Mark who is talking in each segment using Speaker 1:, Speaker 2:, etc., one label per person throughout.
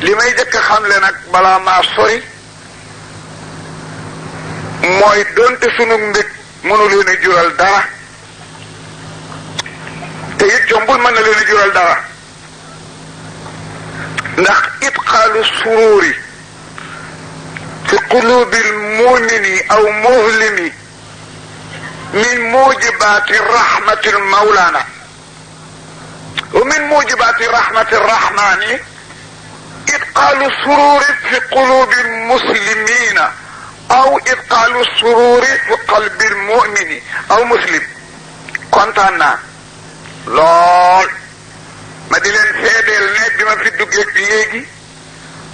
Speaker 1: li may jëkk xamle nag balaa maa sori mooy doonte sunu mbég mënu leen a jural dara te it jombul mën na leen a jural dara ndax itqaalu sururi fi qulubi almumini aw muhlimi min mujibati rahmati almawlana wa min mujibati rahmati arrahmani itqaalu sururi fi qulubi almuslimina aw itqaalu sururi fi qalbi almumini aw muslim kontaan naa lool ma di leen seedeel ne bi ma fi duggee bi léegi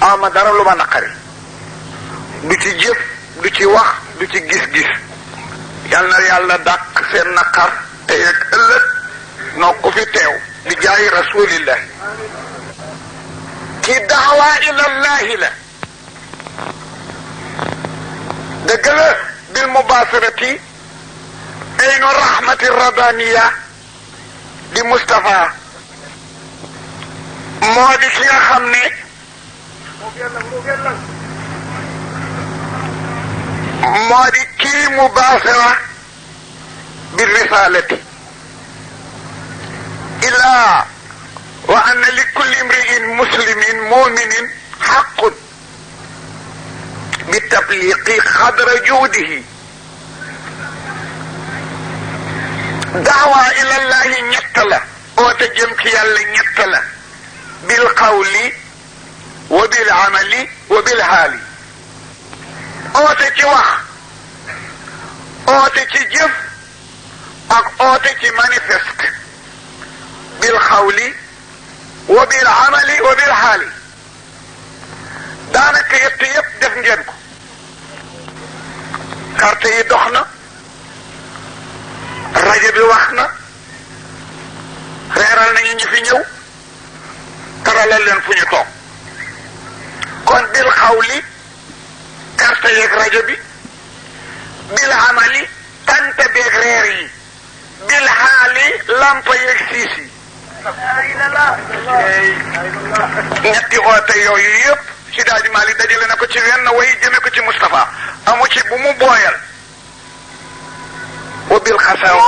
Speaker 1: ama dara lu ma naqari du ci jëf du ci wax du ci gis-gis yal na yàlla dàq seen naqar te yeg ëllëg noo ko fi teew bi jaayi rasulillah ki daawa ilallahi la dëgg la bil mubasirati aynu rahmati rabbaniya di Moustapha moo di ki nga xam ne moo di kii mubasira bi risalati illa wa anna li kulli imri'in muslimin muminin haqqun bi tabliqi qadra juudihi daawa ila llahi ñett la oote jëm ci yàlla ñett la bil qawli wa bil amali wa bil haali oote ci wax oote ci jëf ak oote ci manifeste bil qawli wa bil amali wa bil haali daanaka yëpp def ngeen ko carte yi dox na rajo bi wax na reeral nañu ñi fi ñëw taralal leen fu ñu toog kon bil xawli carte yeeg rajo bi bil amali tante beeg reer yi bil xaali lampa yeeg siis yi ñetti oote yooyu yëpp ci daaji Maali dajale na ko ci wenn way jëme ko ci Moustapha amu ci bu mu booyal wa bil xasaw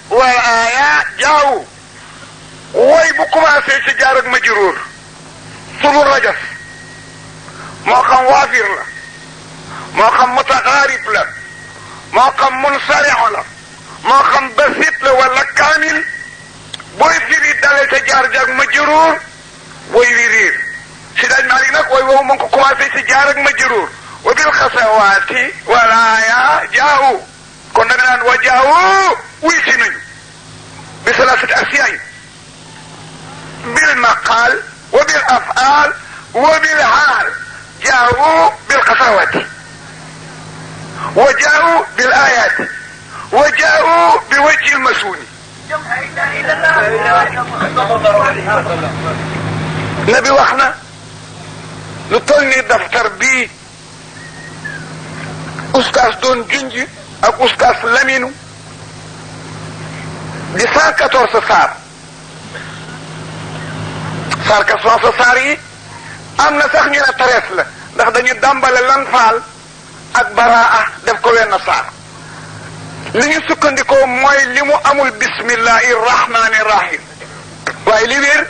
Speaker 1: والآيات جاءوا way bu commencé ci jaar ak majruur sulu rajas moo xam waafir la moo xam mutaqaarib la moo xam munsari'u la moo xam basit la wala kaamil booy firi dale ca jaar ak majruur way wi riir si daaj Maalik nag way woowu mu ngi ko commencé ci jaar ak majruur wa bil xasawaati wal aaya jaawu kon da nga naan wa jaawu wuy si nañu bi salaasati asyaay bil maqaal wa bil afaal wa bil haal jaawu bil xasawaati wa jaawu bil aayaati wa jaawu bi wajhi al masuuni nabi wax na lu toll ni daftar bii ustaas doon junj ak ustaas Laminu di 114 saar 114 saar yi am na sax ñu ne tarees la ndax dañu dàmbale lan faal ak baraa def ko wenn saar li ñu sukkandikoo mooy li mu amul bismillahi rahmani rahim waaye li wér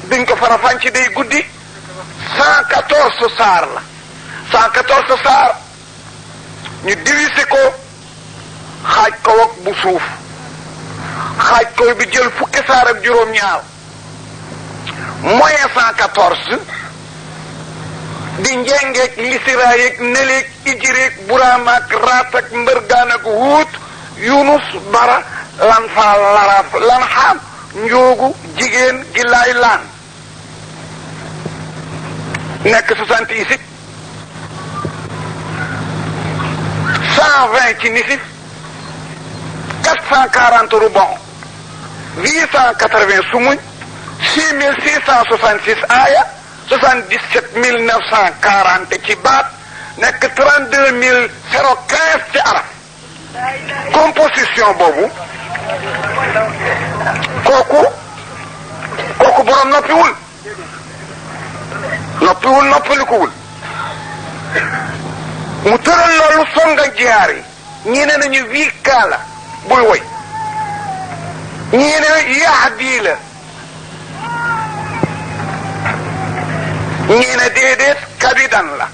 Speaker 1: duñ ko farafànc day guddi 114 saar la 114 saar ñu divisé ko xaaj ko ak bu suuf xaaj ko bi jël fukki saar ak juróom-ñaar moyen 114 di njengeeg lisiraayeeg neleeg ijireeg buraamaak raat ak mbërgaan ak huut yunus bara lan faa laraaf lan xaam njoogu jigéen gi laay laan nekk 60 isib 120 ci nisif 440 rubon 880 sumuñ 6666 aaya 77940 ci baat nekk 32015 ci araf composition boobu kooku borom noppalikuwul mu tëral loolu songa jiyaar yi ñii ne nañu wii kaala buy woy ñii ne yahdi la ñii ne déedéet kabidan la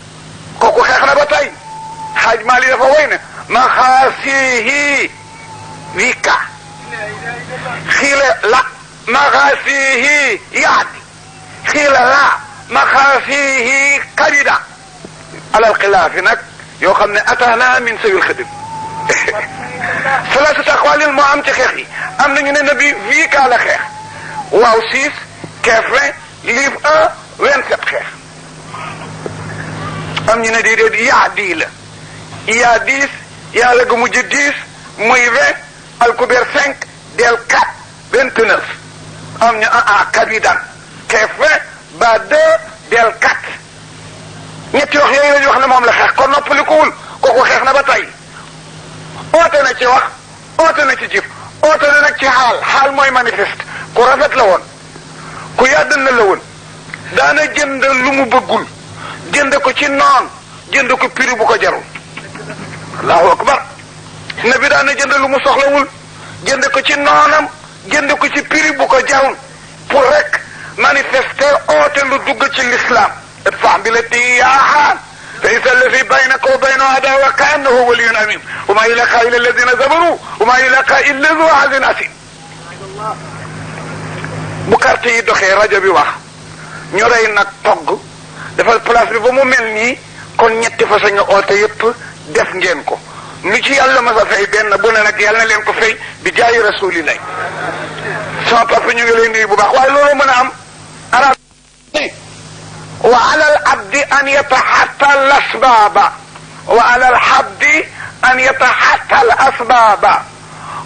Speaker 1: kooku xeex na ba tey xaaj maali dafa woy ne maxaasihi wika xiila la maxaasihi yahdi xiila la maxaasihi kabida alal xilaafi nag yoo xam ne ataana min sayul xadim salaasatu aqwaalin moo am ci xeex yi am nañu ne nabi wika la xeex waaw 6 keef 20 livre 1 27 xeex am ñu ne déedéet yahdi la yaa 10 yàlla gu mujj 10 muy 20 alkubeer 5 del 4 29 am ñu kabidan keef 20 ba 2 del 4 ñetti wax yooyu la ñu wax ne moom la xeex kon noppalikuwul kooku xeex na ba tey oote na ci wax oote na ci jëf oote na nag ci xaal mooy manifeste ku rafet la woon ku yàdd na la woon daana jënd lu mu bëggul jënd ko ci noon jënd ko prix bu ko jarul allahu akbar nabi daana jënd lu mu soxlawul jënd ko ci noonam jënd ko ci prix bu ko jarul pour rek manifester oote lu dugg ci l'islam idfa' billatii hiya ahsan fa idha alladhi baynaka wa baynahu adaawatun ka'annahu waliyyun hamiim wa maa yulaqaa illa alladhiina sabaruu wa maa yulaqaa illa dhu hazzin aziim. bu carte yi doxee rajo bi wax ñu rey nag togg defal place bi ba mu mel nii kon ñetti façon nga oote yépp def ngeen ko lu ci yàlla ma sa fay benn bu ne nag yàlla na leen ko fay bi jaayi rasulillah. sama papa ñu ngi lay nuyu bu baax waaye loolu mën a am arab wa ala al abdi an yatahatta al asbaba wa ala al abdi an yatahatta al asbaba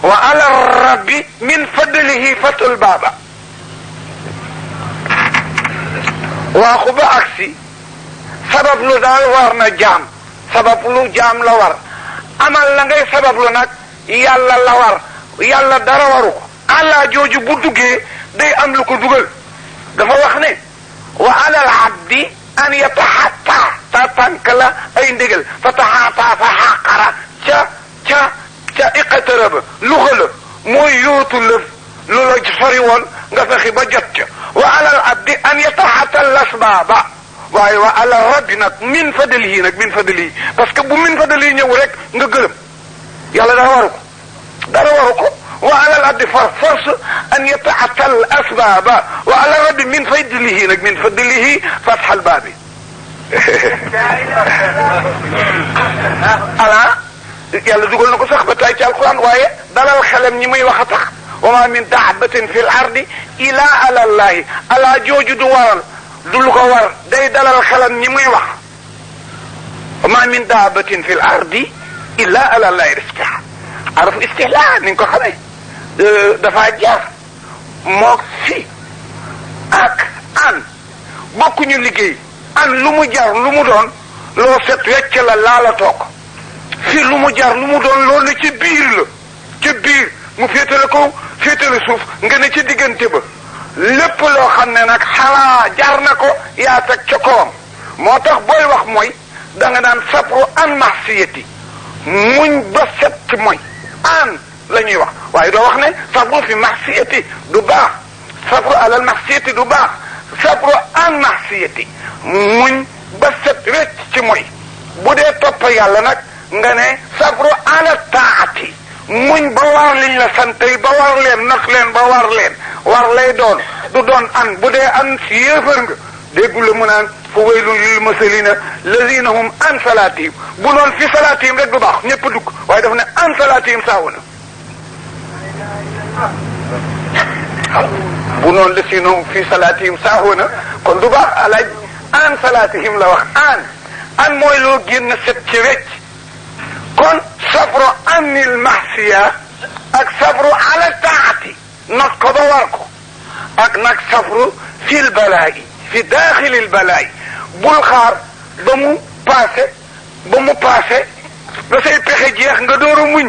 Speaker 1: wa ala rabbi min fadlihi fatul baba. waaxu ba agsi sabab lu daal war na jaam sabab lu jaam la war amal la ngay sabab lu nag yàlla la war yàlla dara waru ko àllaa jooju bu duggee day am lu ko dugal dafa wax ne wa alal abdi an yatahatta ta tànk la ay ndigal fa tahaata fa xaqara ca iqataraba luxa la mooy yootu lëf lu la sori woon nga fexe ba jot ca wa alal abdi an yatahatta al asbaba waaye wa alal rabbi nag min fadlihi nag min fadlihi parce que bu min fadlihi ñëw rek nga gërëm yàlla dara waru ko wa alal abdi force an yatahatta al asbaba wa alal rabbi min fadlihi nag min fadlihi fathal baabi ala yàlla dugal na ko sax ba tay ci alquran waaye dalal xelam ñi muy wax a tax wa ma min daabatin fi l ardi ila ala llahi ala jooju du waral du lu ko war day dalal xelam ñi muy wax wa ma min daabatin fi l ardi illa ala llahi rizqaha arafu istihla ni nga ko xamee dafa jaar moog fi ak an bokkuñu liggéey an lu mu jar lu mu doon loo set wecc la laala toog fi lu mu jar lu mu doon loolu ci biir la ci biir mu féetale ko féetale suuf nga ne ci diggante ba lépp loo xam ne nag xalaa jar na ko yaa teg ca kawam moo tax booy wax mooy da nga naan sabru an maxsiyati muñ ba set ci mooy an la ñuy wax waaye doo wax ne sabru fi maxsiyati du baax sabru alal maxsiyati du baax sabru an maxsiyati muñ ba set wecc ci mooy bu dee topp yàlla nag nga ne sabru ala taati muñ ba war liñ la sant ba war leen not leen ba war leen war lay doon du doon an bu dee an si yéefar nga déggu la mu naan fa waylun lil masalina lazina hum an salatihim bu noon fi salatihim rek du baax ñëpp dugg waaye daf ne an salatihim saawuna bu noonu lazina hum fi salatihim saawuna kon du baax alaaj an salatihim la wax an mooy loo génn set ci wecc kon sabru anil mahsiya ak sabru ala taati not ko ba war ko ak nag sabru fil balaayi fi daaxilil balaayi bul xaar ba mu paase ba say pexe jeex nga door a muñ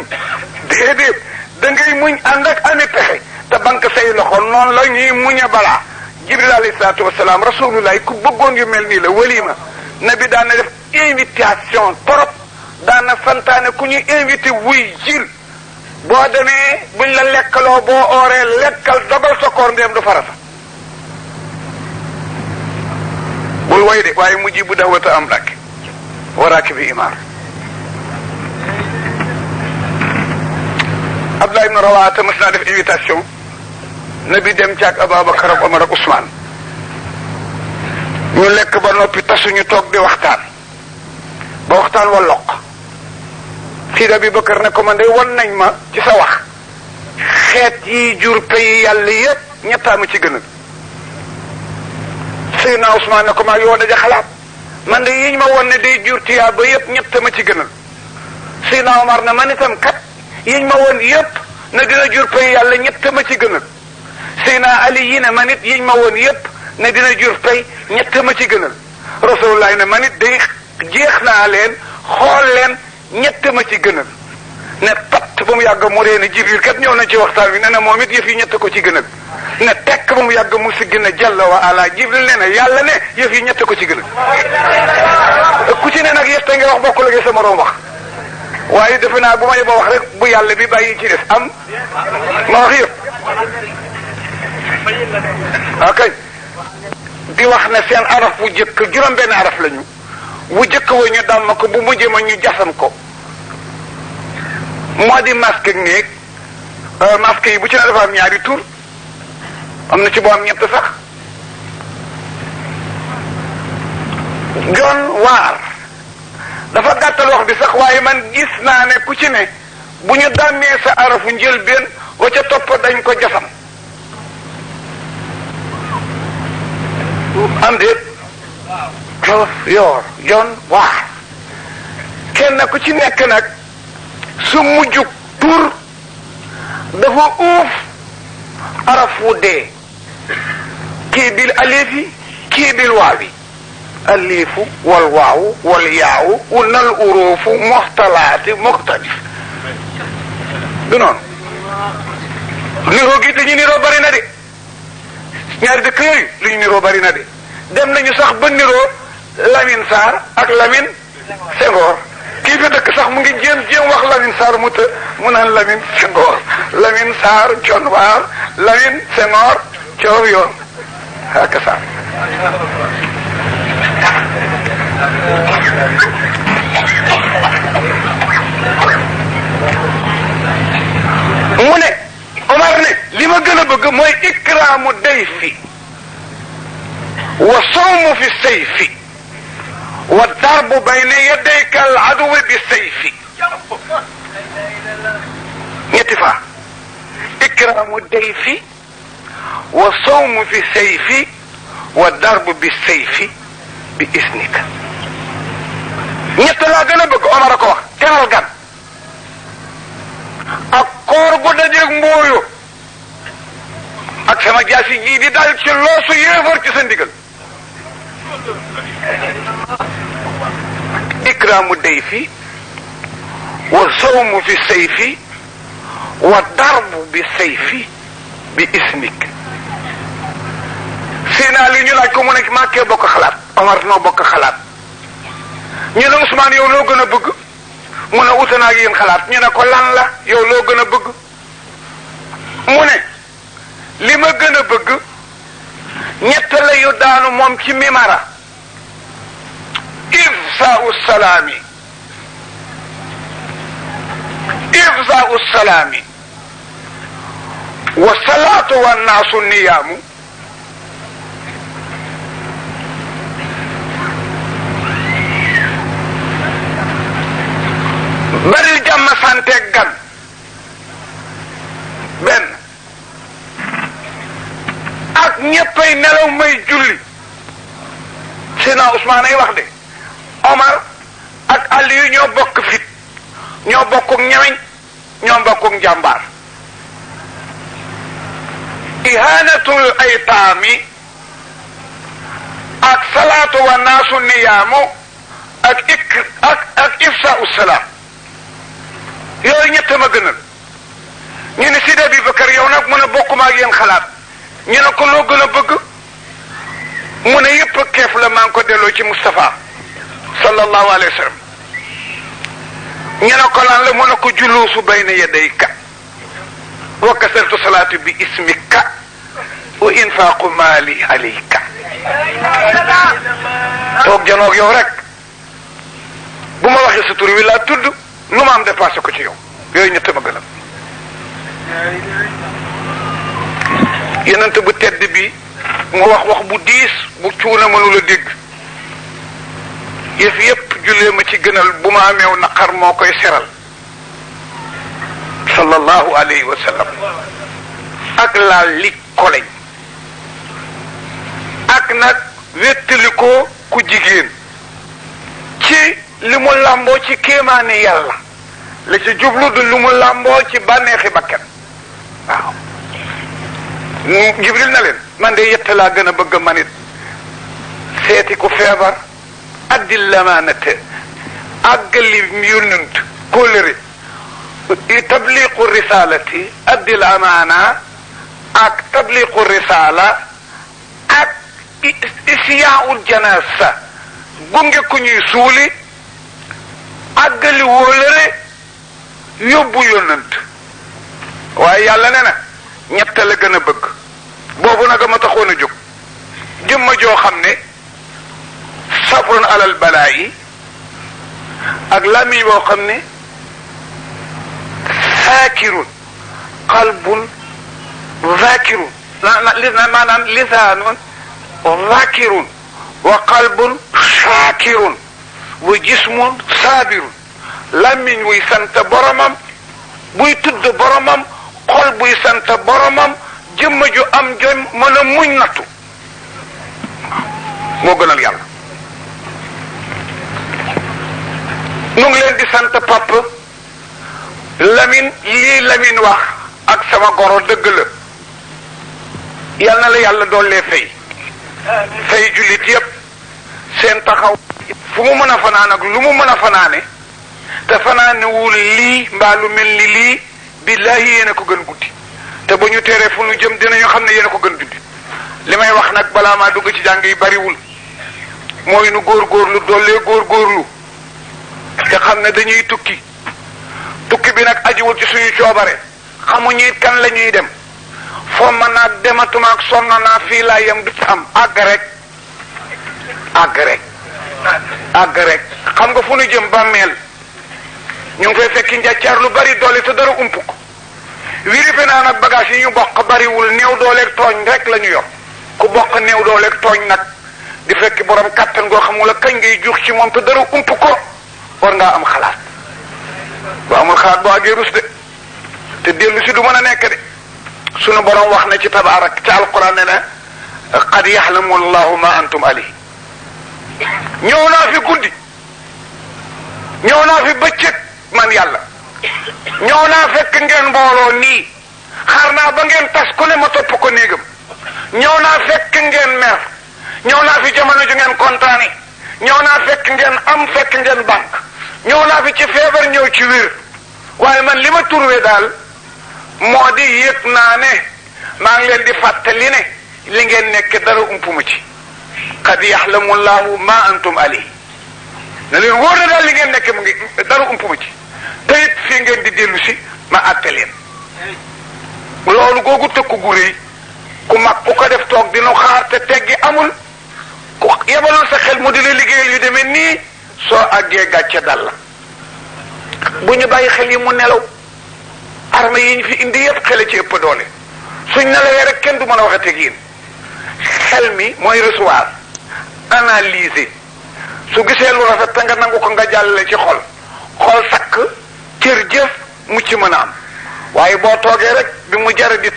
Speaker 1: déedéet da ngay muñ ànd ak ami pexe te banque say loxo noonu la ñuy muñe balaa jibril alayhi salaatu wasalaam rasulullah ku bëggoon yu mel nii la walima nabi daan na def invitation trop daan na santaane ku ñuy invité wuy jil boo demee buñ la lekkaloo boo ooree lekkal dogal sa koor ndeem du farata bul way de waaye mujj bu dawata am rak waraaki bi imaar Abdullah ibn Rawaha mas naa def invitation nabi dem caag Ababacar ak Omar ak Ousmane ñu lekk ba noppi tasuñu toog di waxtaan ba waxtaan wa loq Sidi Abubakar ne ko man de won nañ ma ci sa wax xeet yi jur pays yàlla yépp ñettaama ci gënal Seydina Ousmane ne ko maa yow daja xalaat man de yiñ ma won ne day jur tiyaa ba yépp ñett ma ci gënal Seydina Omar ne man itam kat yiñ ma won yépp na dina jur pays yàlla ñett ma ci gënal Seydina Ali yi ne man it yiñ ma won yépp ne dina jur pays ñett ma ci gënal Rasulullah ne man it day jeex naa leen xool leen ñett ma ci gënal ne pat ba mu yàgg mu ree ne Jibril kat ñëw na ci waxtaan wi ne na moom it yëf yi ñett ko ci gënal ne tekk ba mu yàgg mu si gën a jalla wa ala Jibril ne na yàlla ne yëf yi ñett ko ci gënal ku ci ne nag yëf te nga wax bokk la sa moroom wax waaye defe naa bu ma yeba wax rek bu yàlla bi bàyyi ci des am ma wax yëpp ok di wax ne seen araf bu jëkk juróom benn araf lañu bu jëkk wa ñu dàmm ko bu mujj ma ñu jasam ko moo di masque ak néeg masque yi bu ci ne dafa am ñaari tur am na ci boo am ñett sax John waar dafa gàttal wax bi sax waaye man gis naa ne ku ci ne bu ñu dàmmee sa arafu njëlbeen wa ca topp dañ ko jasam am déet John waar kenn ku ci nekk nag su mujjug tur dafa uuf arafu dee kii bil alifi kii bil waawi alifu wal waawu wal yaawu unal uruufu moxtalaati moxtalif du noonu niroo gi dañu niroo bari na de ñaari dëkk yooyu li ñu niroo bari na de dem nañu sax ba niroo Lamine Sarr ak Lamine Senghor kii fi dëkk sax mu ngi jéem wax Lamine Sarr mu naan Lamine Senghor Lamine Sarr John Waar Lamine Senghor coow yoon haka sa mu ne Omar ne li ma gën a bëgg mooy ikraamu dayfi wa sawmu fi sayfi wa darbu bayna yadayka al aduwi bi sayfi ñetti fa ikraamu dayfi wa sawmu fi sayfi wa darbu bi sayfi bi isnika ñett laa gën a bëgg Omar a ko wax teral gan ak koor gu dajeeg mbooyo ak sama jaasi ji di dal ci loosu yéefar ci sa ndigal ikraamu dayfi wa sawmu fi sayfi wa darbu bi sayfi bi ismik Sina li ñu laaj ko mu ne maa kee bokk xalaat Omar noo bokk xalaat ñu ne Ousmane yow loo gën a bëgg mu ne ute naa ak yéen xalaat ñu ne ko lan la yow loo gën a bëgg mu ne li ma gën a bëgg ñett la yu daanu moom ci mimara إفزاء السلام إفزاء السلام والصلاة والناس النيام bari jàmm santeeg gan benn ak ñëppay nelaw may julli Seydina Ousmane ay wax de Omar ak Aliyu ñoo bokk fit ñoo bokkuk ñemeñ ñoo bokkuk njàmbaar ihanatul aytaami ak salaatu wa naasu niyaamu ak ifsaau salaam yooyu ñett ma gënal ñu ne Sidi Abubakar yow nag mu ne bokkuma ak yéen xalaat ñu ne ko loo gën a bëgg mu ne yëpp keef la maa ngi ko delloo ci Moustapha sallallahu alayhi wa sallam ñu ne ko lan la mu ne ko juluusu bayna yadayka wa kasratu salaati bi ismika wa infaaqu maali alayka toog janoog yow rek bu ma waxee sa tur wi laa tudd lu ma am dépassé ko ci yow yooyu ñett ma gënal yonent bu tedd bi mu wax bu diis bu cuuna mënula dégg yëf yépp jullee ma ci gënal bu ma ameew naqar moo koy seral sallallahu alayhi wa sallam ak laal li koleñ ak nag wéttali ko ku jigéen ci li mu làmboo ci kéemaani yàlla la ci jublu du li mu làmboo ci bànneexi bakkan waaw Jibril na leen man de yett laa gën a bëgg a manit seeti ku feebar addil lamaanate àggali yónnent kóolëre tabliqu risalati addil amaana ak tabliqu risala ak isyaul janasa gunge ku ñuy suuli àggali wóolëre yóbbu yónnent waaye yàlla ne na ñett la gën a bëgg boobu nag ma taxoon a jóg jëmma joo xam ne sabrun alal balaa yi ak làmmiñ boo xam ne saakirun qalbun zakirun maanaam lisaanun zakirun wa qalbun shaakirun wa jismun saabirun làmmiñ wuy sant boromam buy tudd boromam xol buy sant boromam jëmma ju am jom mën a muñ nattu moo gënal yàlla nu ngi leen di sant pap Lamine lii Lamine wax ak sama goro dëgg la yal na la yàlla doollee fay jullit yépp seen taxaw fu mu mën a fanaan ak lu mu mën a fanaane te fanaanewul lii mbaa lu mel ni lii billaahi yéen a ko gën guddi te bu ñu teree fu nu jëm dinañu xam ne yéen a ko gën guddi li may wax nag balaa maa dugg ci jàng yi bariwul mooy nu góorgóorlu dollee góorgóorlu te xam ne dañuy tukki bi nag ajiwul ci suñu coobare xamuñu it kan la ñuy dem foo ma naag dematuma ak sonn naa fii laa yem du ci am àgg rek xam nga fu nu jëm bàmmeel ñu ngi fay fekki njàccaar lu bari doole te dara ump ko vérifié naa nag bagage yi ñu bokk bariwul néew dooleeg tooñ rek la ñu yor ku bokk néew dooleeg tooñ nag di fekki borom kàttan goo xamula kañ ngay juux ci moom te dara ump ko war ngaa am xalaat boo amul xalaat boo àggee rus de te dellu si du mën a nekk de sunu borom wax na ci tabaarak ci alquran ne na qad yaxlamu allahu ma antum alayhi ñëw naa fi guddi ñëw naa fi bëccëg man yàlla ñëw naa fekk ngeen mbooloo nii xaar naa ba ngeen tas ku ne ma topp ko néegam ñëw naa fekk ngeen mer ñëw naa fi jamono ju ngeen kontaane ñëw naa fekk ngeen am fekk ngeen banque ñëw naa fi ci feebar ñëw ci wér waaye man li ma turwe daal moo di yëg naa ne maa ngi leen di fàttali ne li ngeen nekk dara umpuma ci qad yaxlamu llahu ma antum alayhi ne leen wóor na daal li ngeen nekk mu ngi dara umpuma ci te it fii ngeen di dellu si ma àtte leen loolu googu tëkku gu rëy ku mag ku ko def toog dinu xaar te teggi amul ku yebalul sa xel mu di la liggéeyal yu demee nii soo àggee gàcce dal la. bu ñu bàyyi xel yi mu nelaw arme yi ñu fi indi yëpp xele ci ëpp doole suñ nelawee rek kenn du mën a waxate ak yéen. xel mi mooy recevoir analyser su gisee lu rafet te nga nangu ko nga jàllale ci xol xol sakk cër jëf mu ci mën a am waaye boo toogee rek bi mu jare di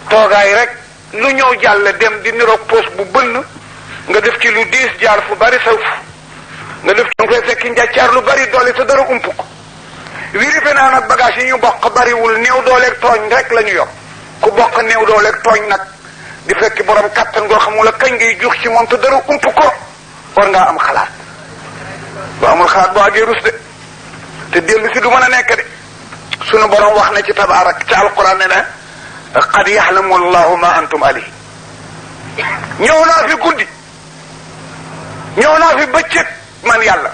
Speaker 1: toogaay rek lu ñëw jàll dem di niroog poos bu bënn nga def ci lu diis jaar fu bari sawf nga def ci koy fekk njàccaar lu bari doole te dara ump ko vérifié naa nag bagage yi ñu bokk bariwul néew dooleeg tooñ rek la ñu yor ku bokk néew dooleeg tooñ nag di fekk borom kàttan goo xamula kañ ngay jux ci moom te dara ump ko war ngaa am xalaat boo amul xalaat boo àggee rus de te dellu si du mën a nekk de sunu borom wax na ci tabaarak ci alquran ne na qad yaxlamu allahu ma antum alayhi ñëw naa fi guddi ñëw naa fi bëccëg man yàlla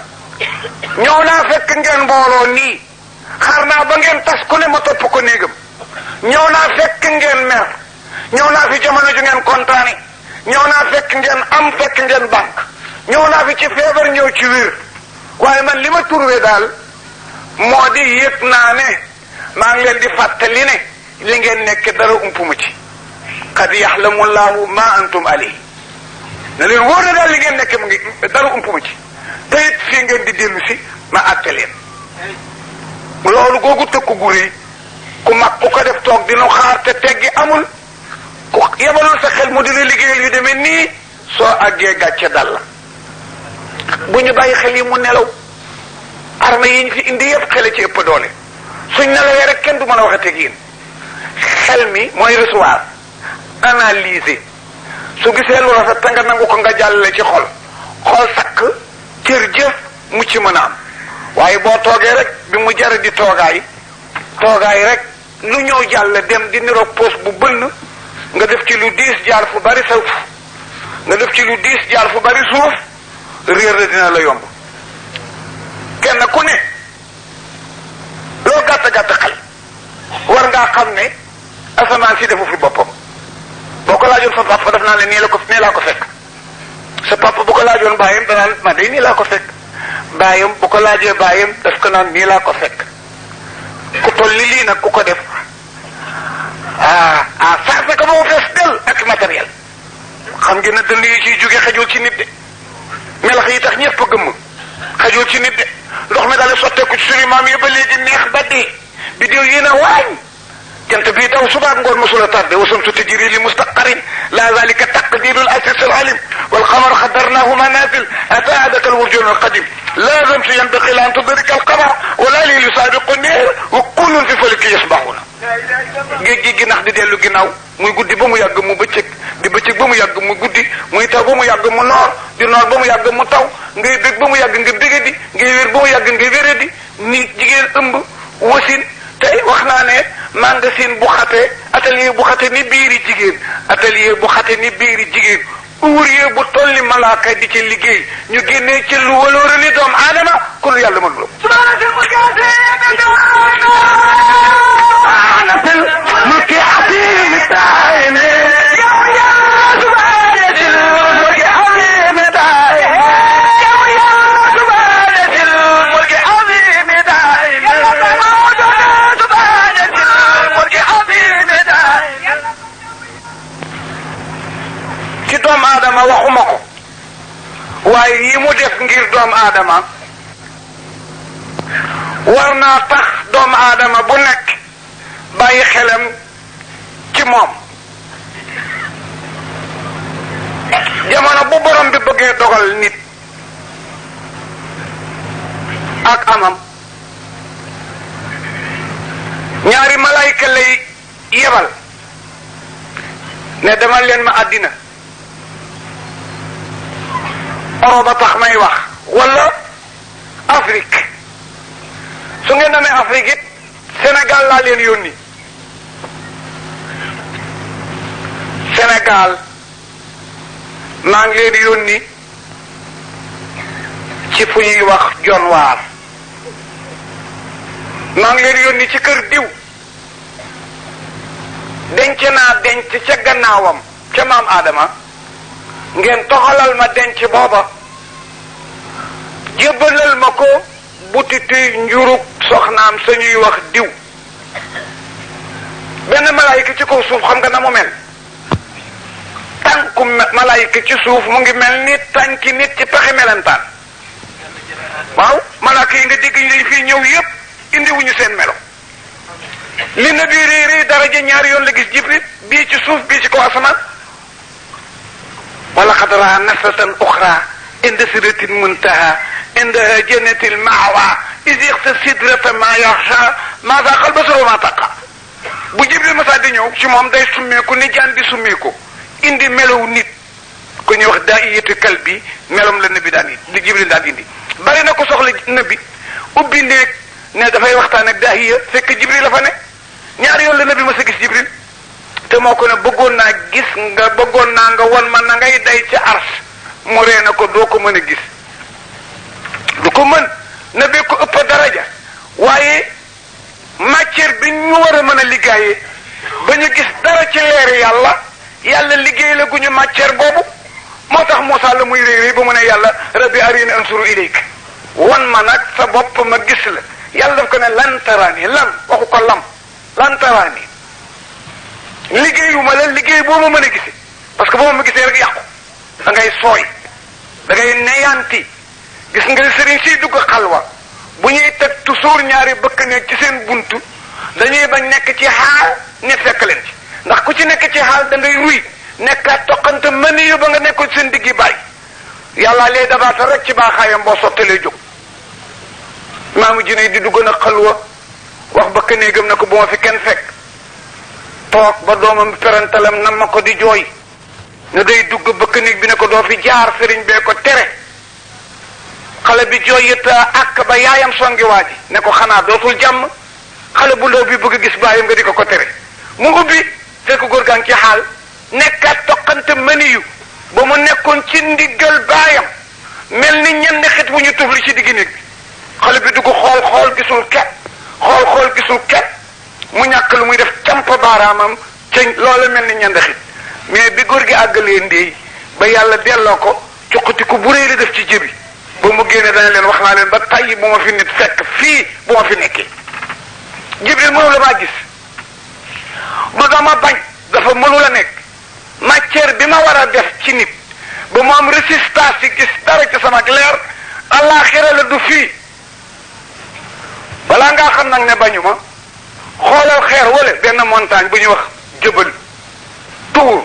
Speaker 1: ñëw naa fekk ngeen mbooloo nii xaar naa ba ngeen tas ku ne ma topp ko néegam ñëw naa fekk ngeen mer ñëw naa fi jamono ju ngeen kontaane ñëw naa fekk ngeen am fekk ngeen banque ñëw naa fi ci feebar ñëw ci wér waaye man li ma turwe daal moo di yëg naa ne maa ngi leen di fàttali ne li ngeen nekk dara umpuma ci qad yaxlamu llahu ma antum alayhi na leen wóor na daal li ngeen nekk mu ngi dara umpuma ci te it fii ngeen di dellu si ma àtte leen loolu googu tëkku gu rëy ku mag ku ko def toog dinu xaar te teggi amul ku yebalul sa xel mu di la liggéeyal yu demee nii soo àggee gàcce dal la. bu ñu bàyyi xel yi mu nelaw arme yi ñu fi indi yëpp xele ci ëpp doole suñ nelawee rek kenn du mën a waxate ak yéen. xel mi mooy recevoir analyser su gisee lu rafet te nga nangu ko nga jàllale ci xol sakk cër jëf mu ci mën a am waaye boo toogee rek bi mu jare di toogaay rek lu ñëw jàll dem di niroog poos bu bënn nga def ci lu diis jaar fu bari sawf nga def ci lu diis jaar fu bari suuf réer la dina la yomb. kenn ku ne loo gàtt xel war ngaa xam ne asamaan si defu fi boppam boo ko laajoon sa papa daf naa ne nii laa ko fekk sa papa bu ko laajoon baayam danaan man de nii laa ko fekk baayam bu ko laajee baayam daf ko naan nii laa ko fekk ku toll li lii nag ku ko def saase ko ba mu fees del ak matériel xam ngeen ne dënd yi ciy jóge xajul ci nit de melax yi tax ñëpp gëmm xajul ci nit de ndox mi daal sotteeku ci suñu maam yi ba léegi neex ba dee bi déew yéen a waañ jant bii daw subaak ngoon mosula tardé wasamtu tajri li mustaqarin la zalika taqdirul asis al alim wal qamar xadarnahu manazil ata adaka al wurjun al qadim la zamtu yanbaqi an tudrika al qamar wala li yusabiqu neer wa kullun fi falki yasbahuna géej gi nax di dellu ginnaaw muy guddi ba mu yàgg mu bëccëg di bëccëg ba mu yàgg mu guddi muy taw ba mu yàgg mu noor di noor ba mu yàgg mu taw ngay bég ba mu yàgg nga bégadi ngay wér ba mu yàgg nga wéradi ni jigéen ëmb wasin tey wax naa ne magasin bu xate atelier bu xate ni biiri jigéen atelier bu xate ni biiri jigéen ouvrier bu tolli malaaka di ci liggéey ñu génnee ci lu waloore ni doomu aadama kon yàlla mën lo ci doomu aadama waxuma ko waaye yi mu def ngir doomu aadama war naa tax doomu aadama bu nekk bàyyi xelam ci moom. jamono bu borom bi bëggee dogal nit ak amam ñaari malayka lay yebal ne demal leen ma àddina Europe tax may wax wala Afrique su ngeen demee Afrique it Sénégal laa leen yónni Sénégal maa ngi leen yónni ci fu ñuy wax jonwaar maa ngi leen yónni ci kër diw denc naa denc ca gannaawam ca maam Adama ngeen toxalal ma denc booba jébbalal ma ko butiti njurug soxnaam sañuy wax diw. benn malaayika ci kaw suuf xam nga na mu mel tànku malaayika ci suuf mu ngi mel ni tànki nit ci pexe melentaan. waaw malaaka yi nga dégg ñu dañ fii ñëw yépp indi wuñu seen melo. li na bii réy daraja ñaari yoon la gis Jibril bii ci suuf bii ci kaw asamaan. wala qad raa nasratan uxra inda sidratil muntaha indaha jannatil ma'wa iz yaxsha sidrata ma yaxsha ma zaaqa al-basaru wa ma taqa. bu Jibril masa di ñëw ci moom day summeeku ni jaan di summeeku indi melow nit ku ñuy wax daa'iyatu kalbi melom la nabi daan li Jibril daan indi. bari na ko soxla nabi ubbi néeg ne dafay waxtaan ak daahiya fekk Jibril la fa ne. ñaari yoon la nabi ma sa gis Jibril te moo ko ne bëggoon naa nga won ma na ngay day ci ars mu ree na ko doo ko mën a gis du ko mën nabi ko ëpp daraja waaye matière bi ñu war a mën a liggéeyee ba ñu gis dara ci leer yàlla liggéey la gu ñu matière boobu moo tax Muusaa la muy réy ba mu ne yàlla rabbi arini ansuru ilayk wan ma nag sa bopp ma gis la yàlla daf ko ne lan taraani lan waxu ko lan taraani liggéeyuma la liggéey boo ma mën a gisee parce que boo ma gisee rek yàqu da ngay sooy da ngay neyanti gis nga sëriñ siy dugg xalwa bu ñuy teg toujours ñaari bëkk nekk ci seen buntu dañuy bañ nekk ci xaal nit fekk leen ci ndax ku ci nekk ci xaal da ngay ruy nekkaat toqante mëni yu ba nga nekkoon seen diggi bàyyi yàlla lay dabaata rek ci baaxaayam boo sottelee jóg. maamu jinne di dugg na xalwa wax bëkk néegam na ko bu ma fi kenn fekk toog ba doomam perantalam nam ma ko di jooy ñu day dugg bëkk néeg bi ne ko doo fi jaar sëriñ bee ko tere. xale bi jooy it ak ba yaayam songi waa ji ne ko xanaa dootul jàmm xale bu ndaw bi bëgg gis baayam nga di ko tere mu ubbi fekk góor gaa ngi ci xaal nekkaat toqante mëniyu ba mu nekkoon ci ndiggal baayam mel ni ñenn xit bu ñu tufli ci digg néeg bi xale bi dugg xool gisul kenn xool gisul kenn mu ñàkk lu muy def camp baaraamam ca loola mel ni ñenn xit mais bi góor gi àggalee ndéey ba yàlla delloo ko cuqati ko bu réy la def ci jëbi ba mu génne dana leen wax naa leen ba tàyyi bu ma fi nit fekk fii bu ma fi nekkee Jibril mënu la maa gis ba dama bañ dafa mënu la nekk matière bi ma war a def ci nit ba mu am résistance ci gis dara ci sama leer àllaaxira la du fii balaa ngaa xam nag ne bañu ma xoolal xeer wala benn montagne bu ñuy wax jëbal tuur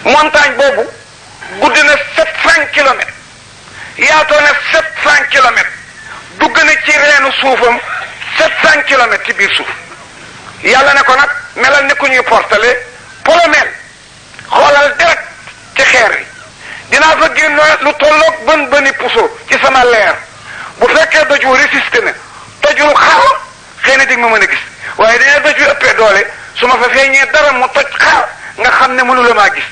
Speaker 1: montagne boobu gudd na 700 kilomètres yaatoo na 700 kilomètres dugg na ci reenu suufam 700 kilomètres ci biir suuf yàlla ne ko nag melal ni ku ñuy portale polomel xoolal direct ci xeer yi dinaa fa génn lu tolloog bëni puso ci sama leer bu fekkee doj wu résisté na tojul xaar xëy na dig ma mën a gis waaye dañoo doj wi ëppee doole su ma fa feeñee dara mu toj xaar nga xam ne mënu la maa gis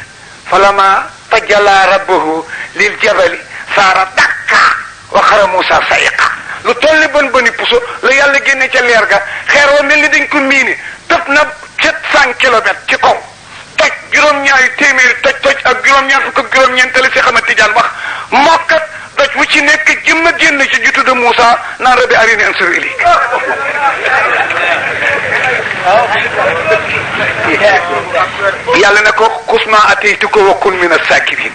Speaker 1: falama tajalla rabbuhu lil jabali saara dakka wa xara Musa sayiqa lu tolli bëni puso la yàlla génne ca leer ga xeer wa mel ni dañ ko miine tëb na 700 kilomètres ci kaw toj juróom-ñaari téeméeri toj ak juróom-ñaar fukk ak juróom-ñeent la si xama Tijaan wax mokkat doj wu ci nekk jëmm a génn ci jutu de Musa naan rabbi arini ansur ilayk yàlla ne ko kusma ataytuka wa kun min as-sakirin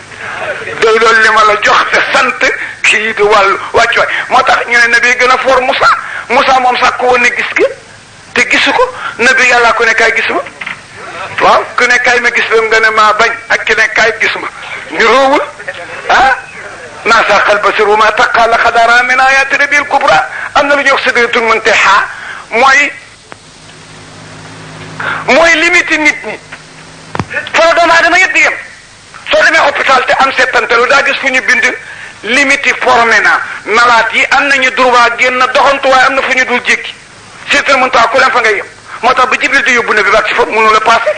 Speaker 1: doy loolu li ma la jox te sant kii di wàllu wàccuwaay moo tax ñu ne nabi gën a foor Musa moom sàkk woon ne gis gi te gisu ko nabi yàlla ku ne kaay gis ma waaw ku ne kaay ma gis la nga ne maa bañ ak ki ne kaay gis ma ni roowul ma saqal basar wa ma taqa laqad ara min ayati rabbil kubra am na lu ñuy wax sidratul muntaha mooy limite nit ñi foo doomu aadama yëpp di yem soo demee hôpital te am settantalu daa gis fu ñu bind limite formé na malade yi am nañu droit génn doxantu waaye am na fu ñu dul jéggi sidratul muntaha ku leen fa ngay yem moo tax ba Jibril di yóbbu nabi ba ci foofu mënu la passé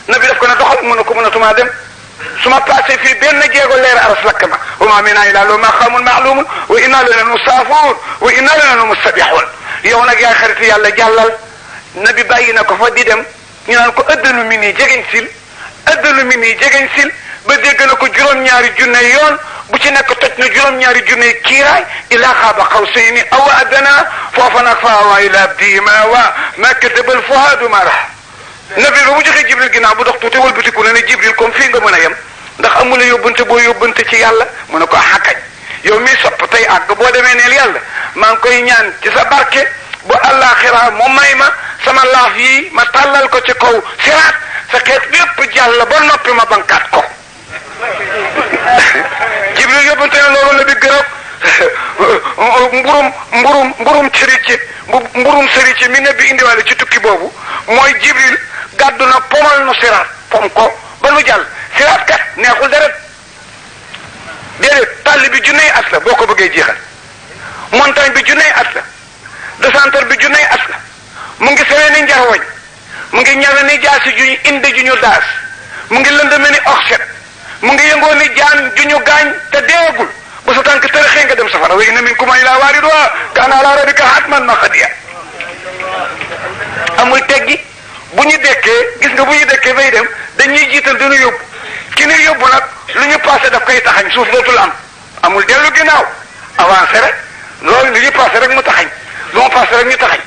Speaker 1: nabi def ko ne doxal mënu ko mënatumaa dem su ma passé fii benn jéego leer aras lakk ma wa ma minna illa lahu maqamun ma'lumun wa inna lana musafun wa inna lana musabihun yow nag yaay xarit yàlla jàllal nabi bàyyi na ko fa di dem ñu naan ko ëddalu mi nii jegeñ sil ba dégg na ko juróom-ñaari junne yoon bu ci nekk toj na juróom-ñaari junne kiiraay ila xaaba qawsayni aw adna foofa nag fa awaa ila abdihi ma awaa ma kadaba al fuhaadu ma ra'a nabi ba mu joxee jibril ginnaaw bu dox tuuti wëlbatiku ne jibril comme fii nga mën a yem ndax amula yóbbante boo yóbbante ci yàlla mu ne ko xakañ yow mi sopp tey àgg boo demee neel yàlla maa ngi koy ñaan ci sa barke bu àllaaxira mu may ma sama laaf yi ma tàllal ko ci kaw siraat sa xeet bépp jàll ba noppi ma bankaat ko jibril yóbbante ne loolu la bi gërëb mburum sërici mburum sërici mi ne bi indiwaale ci tukki boobu mooy jibril gàddu na pomal nu siraat pom ko ba nu jàll siraat kat neexul deret déedéet tàll bi junney at la boo ko bëggee jeexal montagne bi junney at la descente bi junney at la mu ngi sewee ni njarwañ mu ngi ñawe ni jaasi juñu inde ju ñu daas mu ngi lëndëme ni oxset mu ngi yëngoo ni jaan ju ñu gaañ te deewagul ba sa tànk tërëxee nga dem safara wa inna minkum illaa waariduhaa kaana alaa rabbika hatman maqdiyya amul teggi bu ñu dekkee gis nga bu ñu dekkee bay dem dañuy jiital dinu yóbbu ki ñu yóbbu nag lu ñu passé daf koy taxañ suuf dootul amul dellu ginnaaw avancé rek loolu lu ñu passé rek mu taxañ lu mu passé rek ñu taxañ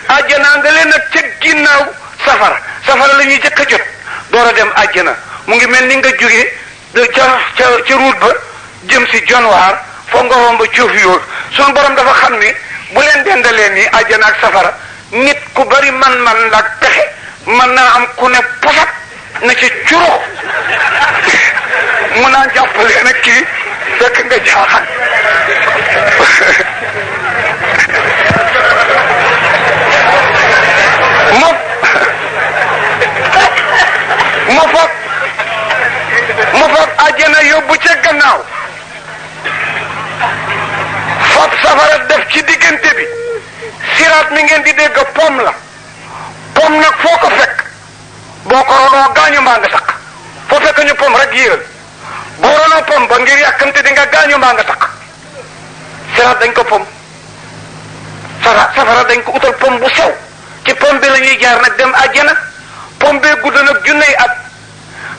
Speaker 1: àjjana nga leen nag ca ginnaaw safara la ñuy jëkk a jot door a dem àjjana mu ngi mel ni nga jógee ca route ba jëm si jonwaar foog nga romb coof yoor sunu borom dafa xam ne bu leen dendalee nii àjjana ak safara nit ku bari man la pexe mën naa am ku ne posat na ci curux mun naa jàppale nag kii fekk nga jaaxal mu fab àjjana yóbbu ca gannaaw fab safara def ci diggante bi siraat mi ngeen di dégg pom la pom nag foo ko fekk boo ko ronoo gaañu mbaa nga takk foo fekk ñu pom rek yéeral boo ronoo pom ba ngir yàkkamte di nga gaañu mbaa nga takk siraat dañ ko pom safara dañ ko utal pom bu sew ci pom bi la ñuy jaar nag dem àjjana pom bee gudd nag junney at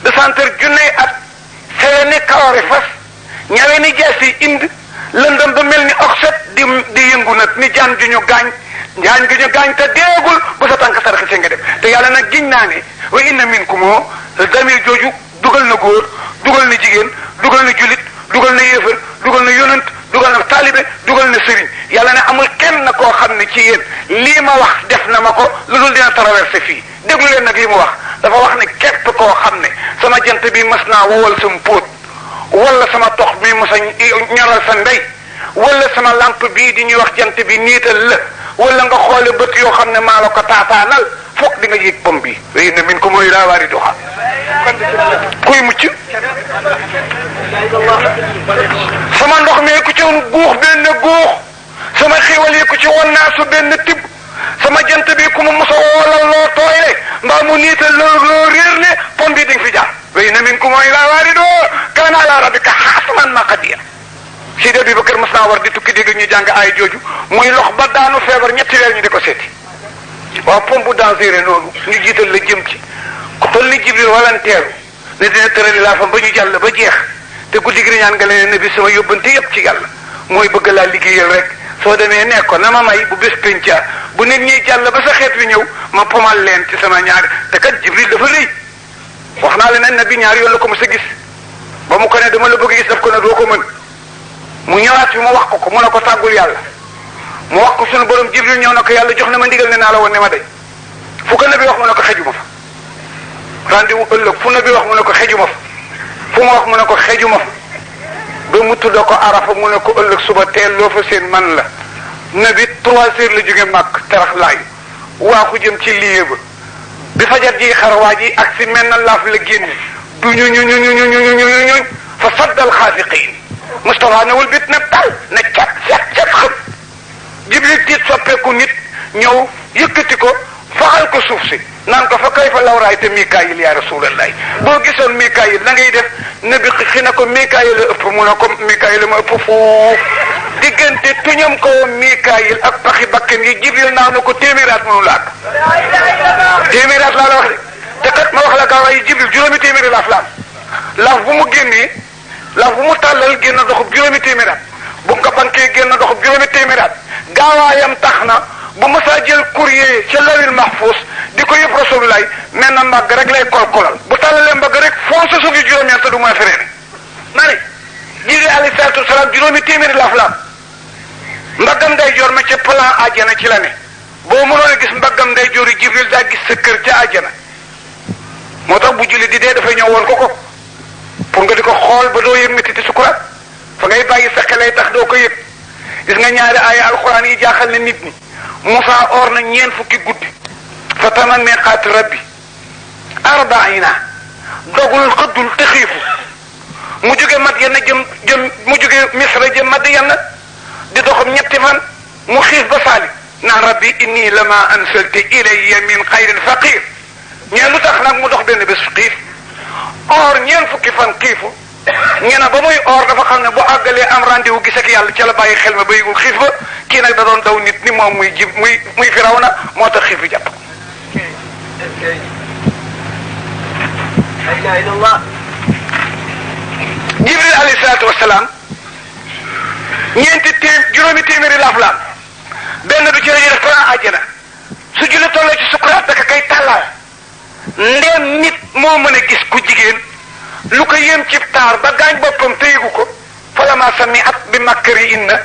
Speaker 1: descente junney at sewe ni kawari fas ñawe ni jaasi indi lëndëm ba mel ni oxset di yëngu nag ni jaan ju ñu gaañ jaan ju ñu gaañ te deegul bu sa tànk sarax si nga dem te yàlla nag giñ naa ne wa inna minkum damir jooju dugal na góor dugal na jigéen dugal na julit dugal na yéefar dugal na yonant dugal na taalibe dugal na sëriñ yàlla ne amul kenn koo xam ne ci yéen lii ma wax def na ma ko lu dul dina traversé fii déglu leen nag li mu wax dafa wax ne képp koo xam ne sama jant bi mas naa wowal sa póot wala sama tox bi mas a ñoral sa ndey wala sama lampe bii di ñuy wax jant bi niital la wala nga xoole bët yoo xam ne maa la ko taataanal foog di nga yëg pom bi wa inna minkum illaa waariduhaa kuy mucc sama ndox mi ku ci guux benn guux sama xéwal yi ku ci wonnaasu benn tibb sama jant bi ku mu mos a woolal loo tooyle mbaa mu niital loo réer ne pom bi dañ fi jaar wa inna minkum illaa waariduhaa kaana alaa rabbika hatman maqdiyya Sidi Abubakar mas naa war di tukki dégg ñu jàng ay jooju muy lox ba daanu feebar ñetti weer ñu di ko seeti waaw pom bu dangereux noonu ñu jiital la jëm ci ku toll ni Jibril walanteeru ne dina tërali laa fam ba ñu jàll ba jeex te guddi gi ñaan nga leen ne bi sama yóbbante yépp ci yàlla mooy bëgg laa liggéeyal rek soo demee nekk ko na ma may bu bés penca bu nit ñi jàll ba sa xeet wi ñëw ma pomal leen ci sama ñaari te kat Jibril dafa rëy wax naa leen ne nabi ñaari yoon la ko mës a gis ba mu ko ne dama la bëgg gis daf ko ne doo ko mën mu ñëwaat fi mu wax ko mu ne ko tàggul yàlla mu wax ko sunu borom Jibril ñëw na ko yàlla jox na ma ndigal ne naa la woon ne ma day fu ko nabi wax mu ne ko xejuma fa rendez-vous ëllëg fu nabi wax mu ne ko xejuma fa fu mu wax mu ne ko xejuma fa ba mu tudda ko arafa mu ne ko ëllëg suba teel loo fa seen man la nabi 3 heures la jóge màkk terax laay waaxu jëm ci lieu ba bi fajar ji xarawaa ji ak si mel na laaf la génne du ñu fa saddal xaafiqiin Mustafa newul bit na tal na cat xam Jibril tiit soppeeku nit ñëw yëkkati ko faxal ko suuf si naan ko fa kayfa law raayta Mikaayil ya Rasulallah boo gisoon Mikaayil la ngay def nabi xi na ko Mikaayil la ëpp mu ne ko Mikaayil ma ëpp foofu diggante tuñam ko Mikaayil ak paxi bakkan yi Jibril naax na ko téeméeraat mënu la ak téeméeraat laa la wax de te kat ma wax la gaawaay Jibril juróomi téeméeri laaf la am laf bu mu génnee laf bu mu tàllal génn doxub juróomi téeméeraat bu nga bankee génn doxub juróomi téeméeraat gaawaayam tax na bu mësaa jël courrier ca lawil mahfuz di ko yëpp rasulullah mel na mbagg rek lay kolkolal bu tàllalee mbagg rek fonce suuf yi juróom-ñeent du mën a feree ma ne Jibril alayhi salaatu wasalaam juróomi téeméeri laf la mbaggam nday joor ma ca plan àjjana ci la ne boo mënoon a gis mbaggam nday joor yi Jibril daa gis sa kër ca àjjana moo tax bu julli di dee dafay ñëw woon ko pour nga di ko xool ba doo yëg métti sukuraat fa ngay bàyyi sa xelay tax doo ko yëg gis nga ñaari aaya alxuraan yi jaaxal na nit ñi Musaa or na ñeent fukki guddi fa tama miqaati rabbi 40 dogul xëddul te xiifu mu jóge Madyan jëm mu jóge Misra jëm Madyan di doxam ñetti fan mu xiif ba saali naan rabbi inni lama ansalta ilayya min xayrin faqir ñeen lu tax nag mu dox benn bés xiif or ñeen fukki fan xiifu ñena ba muy or dafa xam ne bu àggalee am rendez-vous gis ak yàlla ca la bàyyi xel ma ba yëgul xiif ba kii nag da doon daw nit ni moom muy Firawna moo tax xiif bi jàpp Jibril alayhi salaatu wasalaam juróomi téeméeri laaf benn du ci la ñuy def plan àjjana su julli tollee ci sukuraat daka kay tàllal ndéem nit moo mën a gis ku jigéen lu ko yéem ci taar ba gaañ boppam te yëgu ko falama sami'at bi makrihinna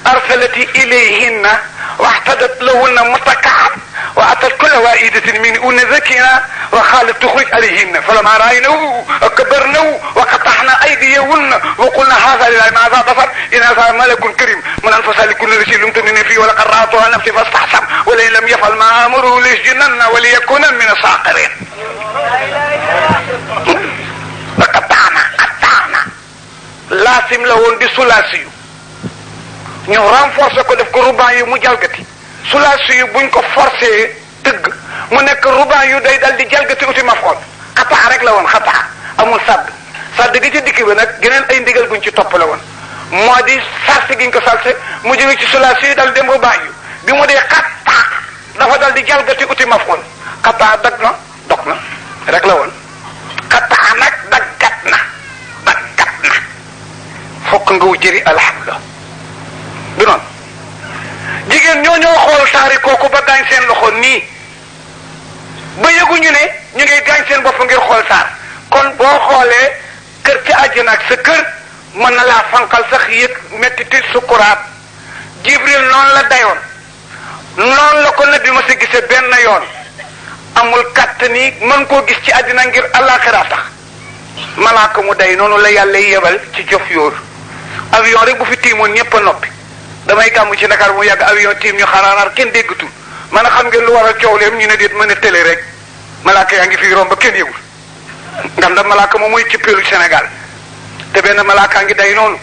Speaker 1: arsalati ilayhinna واحتدت لهن متكعا واتت كل واحدة منهن ذكيا وقالت تخرج عليهن فلما راينه كبرنه وقطعنا ايديهن وقلنا هذا لله ما هذا بصر ان هذا ملك كريم من انفسها لكل شيء لم تؤمن فيه ولقد رأته عن نفسه فاستحسن ولئن لم يفعل ما امره ليسجنن وليكون من الصاغرين قطعنا laasim la woon di sulaasi yu ñu renforcer ko def ko ruban yu mu jalgati sulaasi yu buñ ko forcé tëgg mu nekk ruban yu day dal di jalgati uti maf'ul xataa rek la woon xataa amul sadd gi ci dikk bi nag geneen ay ndigal buñ ci topp la woon moo di sarse giñ ko sarse mu jóge ci sulaasi yu dal dem ruban yu bi mu dee xataa dafa dal di jalgati uti maf'ul xataa dog na rek la woon xataa nag daggat na fokk nga jëri alhamdulilah du noonu jigéen ñoo xool saari kooku ba gaañ seen loxo nii ba yëguñu ne ñu ngay gaañ seen bopp ngir xool saar kon boo xoolee kër ci àjjana ak sa kër mën na laa fanqal sax yëg mettiti sukuraat Jibril noonu la dayoon noonu la ko nabi ma sa gisee benn yoon amul kàttani mën koo gis ci àddina ngir àllaaxira tax malaaka mu day noonu la yàlla yebal ci jof yóor avion rek bu fi tiimoon ñëpp a noppi damay gàmmu ci Dakar mu yàgg avion tiim ñu xaraaraar kenn déggatul man a xam ngeen lu war a coow leem ñu ne déet mën a télé rek malaaka yaa ngi fi romb ba kenn yëgul ngam da malaaka moom mooy cippeelu Sénégal te benn malaaka ngi day noonu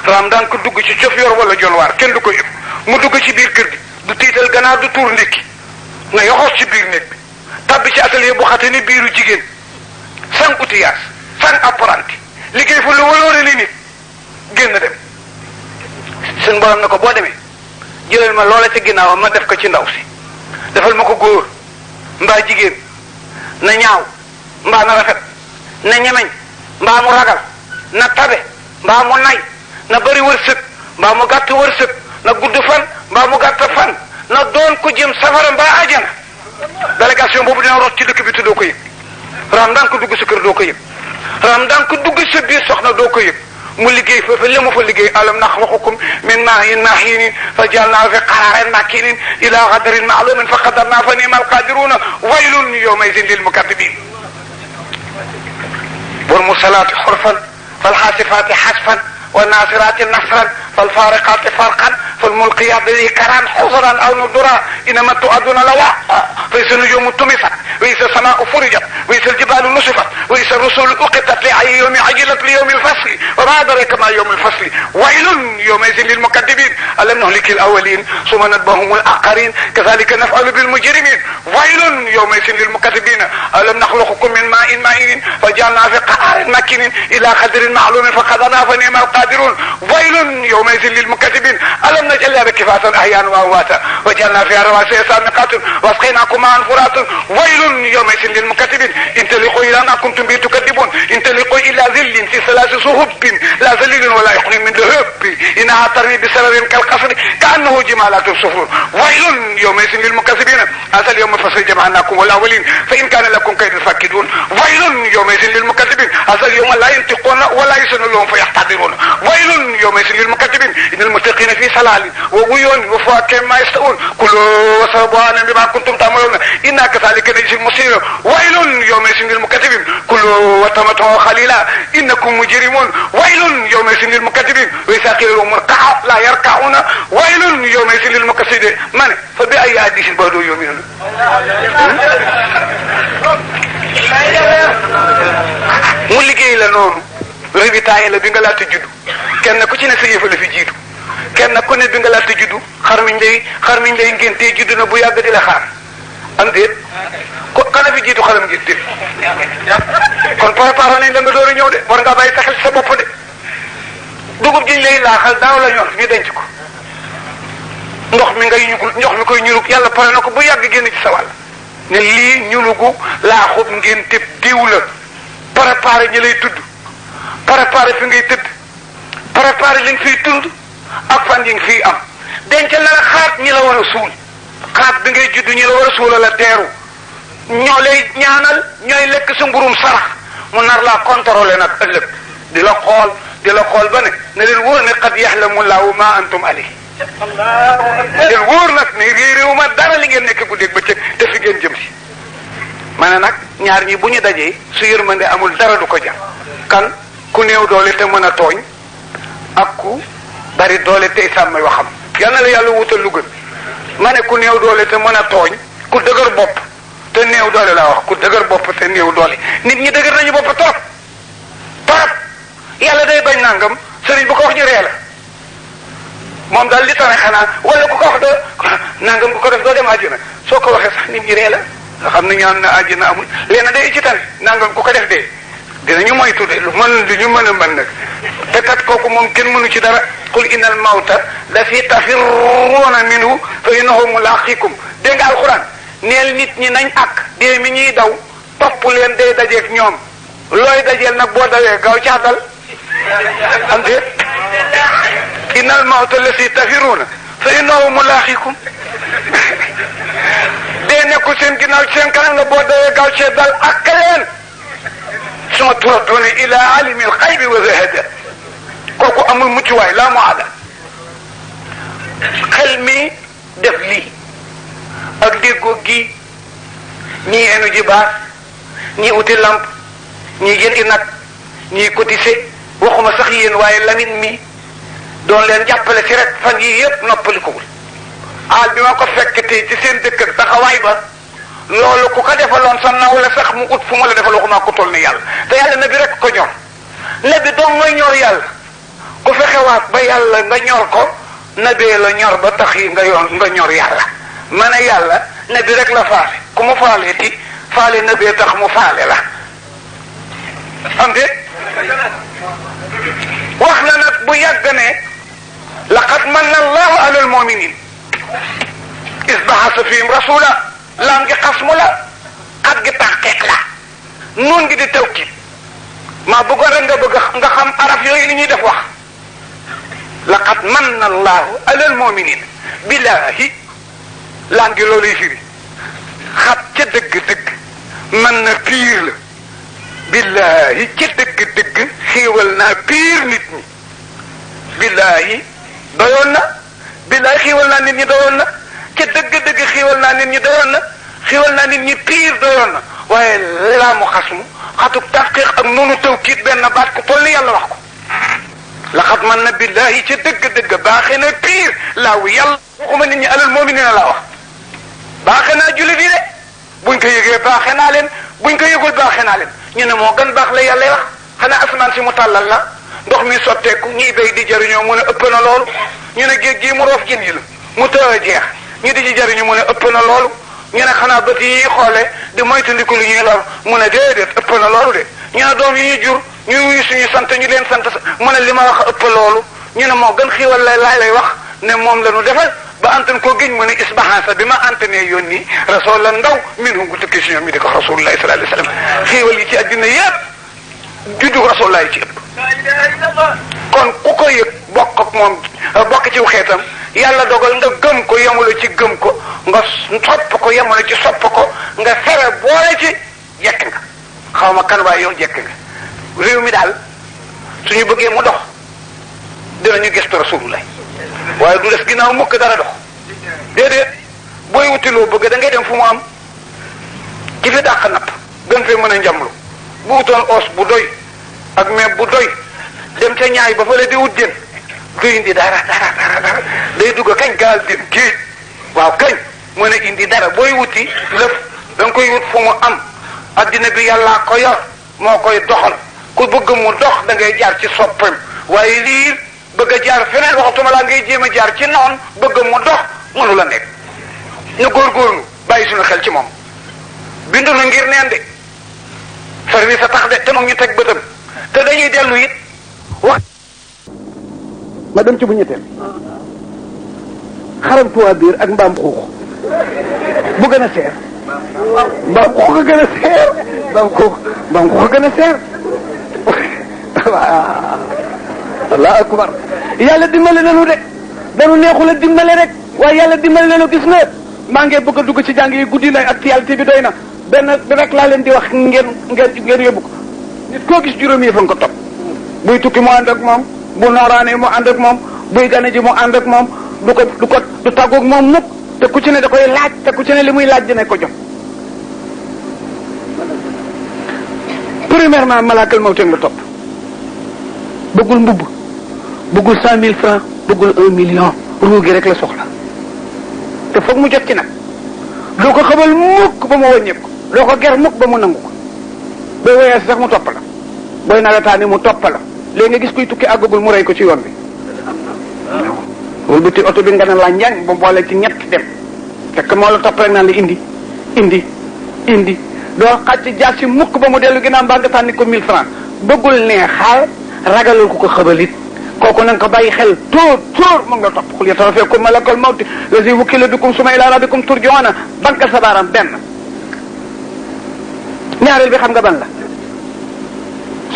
Speaker 1: ram daan ko dugg ci cof yor wala jonwaar kenn du ko yëg mu dugg ci biir kër gi du tiital ganaar du tuur ndékki nga yoxoos ci biir néeg bi tabbi ci atelier bu xate ni biiru jigéen sans outillage sans apprenti liggéey fa lu waloore li nit génn dem seen borom na ko boo demee jëlal ma loola ci ginnaawam ma def ko ci ndaw si defal ma ko góor mbaa jigéen na ñaaw mbaa na rafet na ñemeñ mbaa mu ragal na tabe mbaa mu nay na bari wërsëg mbaa mu gàtt wërsëg na gudd fan mbaa mu gàtt fan na doon ko jëm safara mbaa ajana délégation boobu dina rot ci dëkk bi te doo ko yëg ram daan ko dugg sa kër doo ko yëg ram daan ko dugg sa biir soxna doo ko yëg mu liggéey foofu li mu fa liggéey alam naxluqukum min maa'in mahiinin fa ja'alnaahu fi qaraarin makiinin ilaa qadarin ma'luumin fa qadarnaa fa ni'mal qaadiruun waylun yawma'idin lil mukazzibiin wal mursalaati urfan fal haasifaati hasfan wan naasiraati nasran fal faariqaati farqan fal mulqiyaati dhikran huzran aw nudura innamaa tu'aduuna lawaaqi'un fa iza nujuumu tumisat wa iza samaa'u furijat wa iza al-jibaalu nusifat wa iza ar-rusulu uqitat li ayyi yawmin ajilat li yawmi al-fasli wa maa adraaka maa yawmu al-fasli waylun yawma'idhin lil-mukazzibiin alam nuhliki al-awwaliin thumma natba'uhum al-aakhiriin kadhaalika naf'alu bil-mujrimiin waylun yawma'idhin lil-mukazzibiin alam nakhluqukum min maa'in mahiinin faja'alnaahu fii qaraarin makiinin ilaa qadarin ma'luumin faqadarnaa fa ni'mal qaadiruun waylun yawma'idhin lil-mukazzibiin alam naj'al al-arda kifaatan ahyaa'an wa amwaatan وجعلنا فيها رواسي سامقات واسقيناكم ماء فرات ويل يومئذ للمكذبين ان تلقوا الى ما كنتم به تكذبون ان تلقوا الى ظل في ثلاث صهب لا ظليل ولا يغني من لهب انها ترمي بسرر كالقصر كانه جمالات صفر ويل يومئذ للمكذبين هذا اليوم فصل جمعناكم والاولين فان كان لكم كيد فاكدون ويل يومئذ للمكذبين هذا اليوم لا ينطقون ولا يسن لهم فيحتضرون ويل يومئذ للمكذبين ان المتقين في سلال وعيون وفواكه ما يستوون كلوا واشربوا بما كنتم تعملون انا كذلك نجزي المصير ويل يومئذ للمكذبين كلوا وتمتعوا قليلا انكم مجرمون ويل يومئذ للمكذبين واذا قيل لهم اركعوا لا يركعون ويل يومئذ للمكذبين من فبأي حديث بعد يؤمنون mu liggéey la noonu révitaay la bi nga laata juddu kenn ku ci ne sa yëfa la fi jiitu kenn ku ne bi nga laata juddu xar miñ lay ngéntee juddu na bu yàgg di la xaar am déet ko kana fi jiitu xaram ngénte kon préparé nañ la nga door a ñëw de war ngaa bàyyi taxal sa bopp de dugub jiñ lay laaxal daaw la ñor ñu denc ko ndox mi ngay ñugul ndox mi koy ñurug yàlla pare na ko bu yàgg génn ci sa wàll ne lii ñulugu laaxub ngénte diw la préparé ñi lay tudd préparé fi ngay tëdd préparé li nga fiy tund ak fan yi nga fiy am denc la xaat ñi la war a suul xaat bi ngay judd ñi la war a suula la teeru ñoo lay ñaanal ñooy lekk sa mburum sarax mu nar laa contrôler nag ëllëg di la xool ba ne leen wóor ne qad yaxlamu laahu ma antum alayhi leen wóor nag ne réeréewu ma dara li ngeen nekk guddeeg bëccëg te fi ngeen jëm si ma ne nag ñaar ñi bu ñu dajee su yërmande amul dara du ko jar kan ku néew doole te mën a tooñ ak ku bari doole tey sàmm waxam yal na la yàlla wutal lu gën ma ne ku néew doole te mën a tooñ ku dëgër bopp te néew doole laa wax ku dëgër bopp te néew doole nit ñi dëgër nañu bopp trop yàlla day bañ nangam sëriñ bu ko wax ñu ree la moom daal li tane xanaa wala ku ko wax doo nangam ku ko def doo dem àjjana soo ko waxee sax nit ñi ree la nga xam ne ñaan na àjjana amul léegi nag day ci tane nangam ku ko def dee dinañu moytu de lu ñu mën a mën nag te kat kooku moom kenn mënu ci dara qul inna al mawta la fi tafirruuna minhu fa innahu mulaqikum dégg nga alquran neel nit ñi nañ ak dee mi ñuy daw topp leen day dajeeg ñoom looy dajeel nag boo dawee gaaw caatal am déet inna al mawta la fi tafirruuna fa innahu mulaqikum dee nekkul seen ginnaaw ci seen kanam nga boo dawee gaaw cee dal ak leen suma turadduuna ila alimi alxaybi wa zahada kooku amul muccuwaay laa mu aada xel mi def lii ak déggoo gi ñii enu ji baas ñii uti lamp ñii jëndi nag ñii cotisé waxuma sax yéen waaye lamit mi doon leen jàppale ci rek fan yii yëpp noppalikowul aal bi ma ko fekk tey ci seen dëkk ak taxawaay ba loolu ku ko defaloon sa naw la sax mu ut fu mu la defal waxuma ko toll ni yàlla te yàlla nabi rek ko ñor nabi doom mooy ñor yàlla ku fexewaat ba yàlla nga ñor ko nabee la ñor ba tax yi nga ñor yàlla ma ne yàlla nabi rek la faale ku mu faale ti faale nabee tax mu faale la am de wax na nag bu yàgg ne laqad manna allahu ala almuminin is bahasa fihim rasula laam gi xasmu la xat gi taxqiq la noon gi di tawkid maa bëggoon rek nga bëgg nga xam arab yooyu li ñuy def wax laqad manna allahu ala almuminin billahi laam gi looluy firi xat ca dëgg-dëgg man na piir la billahi ca dëgg-dëgg xéewal naa piir nit ñi billahi doyoon na billahi xéewal naa nit ñi doyoon na ca dëgg-dëgg xéewal naa nit ñi doyoon na xéewal naa nit ñi piir doyoon na waaye laa mu xasmu xatuk taqiq ak noonu tawkiit benn baat ko toll ni yàlla wax ko laqad man na billahi ca dëgg-dëgg baaxee na piir laaw yàlla waxuma nit ñi alal mu'minina laa wax baaxee naa jullit yi de buñ ko yëgee baaxee naa leen buñ ko yëgul baaxee naa leen ñu ne moo gën baax la yàlla wax xanaa asamaan si mu tàllal la ndox mi sotteeku ñiy béy di jariñoo mu ne ëpp na loolu ñu ne géej gii mu roof jën yi la mu tëj a jeex ñu di ci jariñu mu ne ëpp na loolu ñu ne xanaa bët yi xoole di moytandiku lu ñuy lor mu ne déedéet ëpp na loolu de ñu ne doom yi ñuy jur ñu wuyu suñu sant ñu leen sant mu ne li ma wax ëpp loolu ñu ne moo gën xiiwal lay wax ne moom la ñu defal ba antan ko giñ mu ne isbahansa bi ma antane yónni rasul la ndaw minhum gu tukki si ñoom mi di ko rasulullah sallallahu alayhi wasallam xéewal yi ci addina yépp juddu rasulullah ci ëpp kon ku ko yëg bokk ak moom bokk ci xeetam yàlla dogal nga gëm ko yemula ci gëm ko nga sopp ko yemula ci sopp ko nga fere boole ci jekk nga xaw ma kan waaye yow jekk nga réew mi daal suñu bëggee mu dox dinañu gëstu rasulullah waaye du def ginnaaw mukk dara dox déedéet booy wutiloo bëgg da ngay dem fu mu am ci fi dàq napp gën fee mën a njamlu bu wutoon os bu doy ak meeb bu doy dem ca ñaay ba fële di wut jën du indi dara day dugg kañ gaal dem géej waaw kañ mën a indi dara booy wuti lëf da nga koy wut fu mu am addina bi yàllaa ko yor moo koy doxal ku bëgg mu dox da ngay jaar ci soppam waaye lii bëgg a jaar feneen waxatuma laa ngay jéem a jaar ci noon bëgg mu dox mënu la nekk ñu góorgóorlu bàyyi suñu xel ci moom bindu na ngir neen de service a tax de te moom ñu teg bëtam te dañuy dellu it wax ma dem ci bu ñetteel xaram tuwaa biir ak mbaam xuux bu gën a seer mbaam xuux a gën a seer mbaam xuux a gën a seer allah akbar yàlla dimbale nanu de danu neexul a dimbale rek waaye yàlla dimbale nanu gis nga maa ngi bëgg a dugg ci jàng yi guddi na actualité bi doy na benn rek laa leen di wax ngeen yóbbu ko nit koo gis juróomi yëf a nga ko topp buy tukki mu ànd ak moom bu nooraanee mu ànd ak moom buy gane ji mu ànd ak moom du tàggoog moom mukk te ku ci ne da koy laaj te ku ci ne li muy laaj dina ko jox premièrement malaakal mawteem la topp bëggul mbubb bëggul 100 000 francs bëggul 1 million ruu gi rek la soxla te foog mu jot ci nag doo ko xamal mukk ba mu wàññeeku doo ko ger mukk ba mu nangu ko booy woyee sax mu topp la booy nawetaani mu topp la léegi nga gis kuy tukki àggagul mu rey ko ci yoon bi wala buti oto bi nga ne la njàng ba boole ci ñett dem fekk moo la topp rek naan la indi doo xàcc jaar si mukk ba mu dellu ginnaaw mbaa nga tànni ko 1000 francs bëggul neexal ragalul ku ko xabalit kooku na nga ko bàyyi xel tóor mu ngi la topp xul yatawaffakum malakul mawti lazi wukkila bikum summa ila rabbikum turjauna bankal sa baaraam benn ñaareel bi xam nga ban la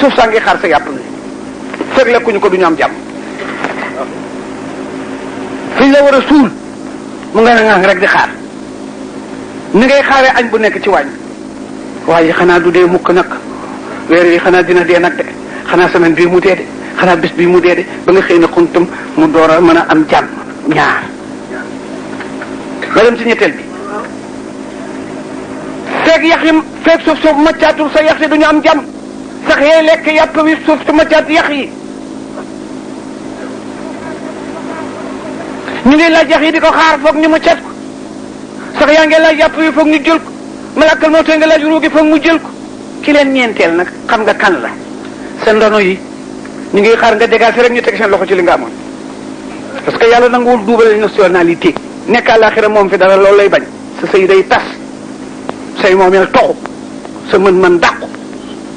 Speaker 1: suuf saa ngi xaar sa yàpp ni fekk lekkuñu ko du ñu am jàmm fiñ la war a suul mu nga ngang rek di xaar ni ngay xaaree añ bu nekk ci wàññ waaye xanaa du dee mukk nag weer yi xanaa dina dee nag de xanaa semaine bii mu dee de xanaa bis bii mu dee de ba nga xëy na xuntum mu door a mën a am jàmm ñaar nga dem ci ñetteel bi feeg yax yi feeg suuf maccaatul sa yax yi du ñu am jàmm sax yee lekk yàpp wi suuf su maccaat yax yi ñu ngi laaj yax yi di ko xaar foog ñu maccaat ko sax yaa ngi laaj yàpp wi foog ñu jël ko malakal moo tee nga laaj ruugi foog mu jël ko ki leen ñeenteel nag xam nga kan la sa ndono yi ñu ngi xaar nga dégager rek ñu teg seen loxo ci li nga amoon parce que yàlla nanguwul duubale nationalité nekk àllaaxira moom fi dara loolu lay bañ sa sëy day tas say moomeel toxu sa mën dàqu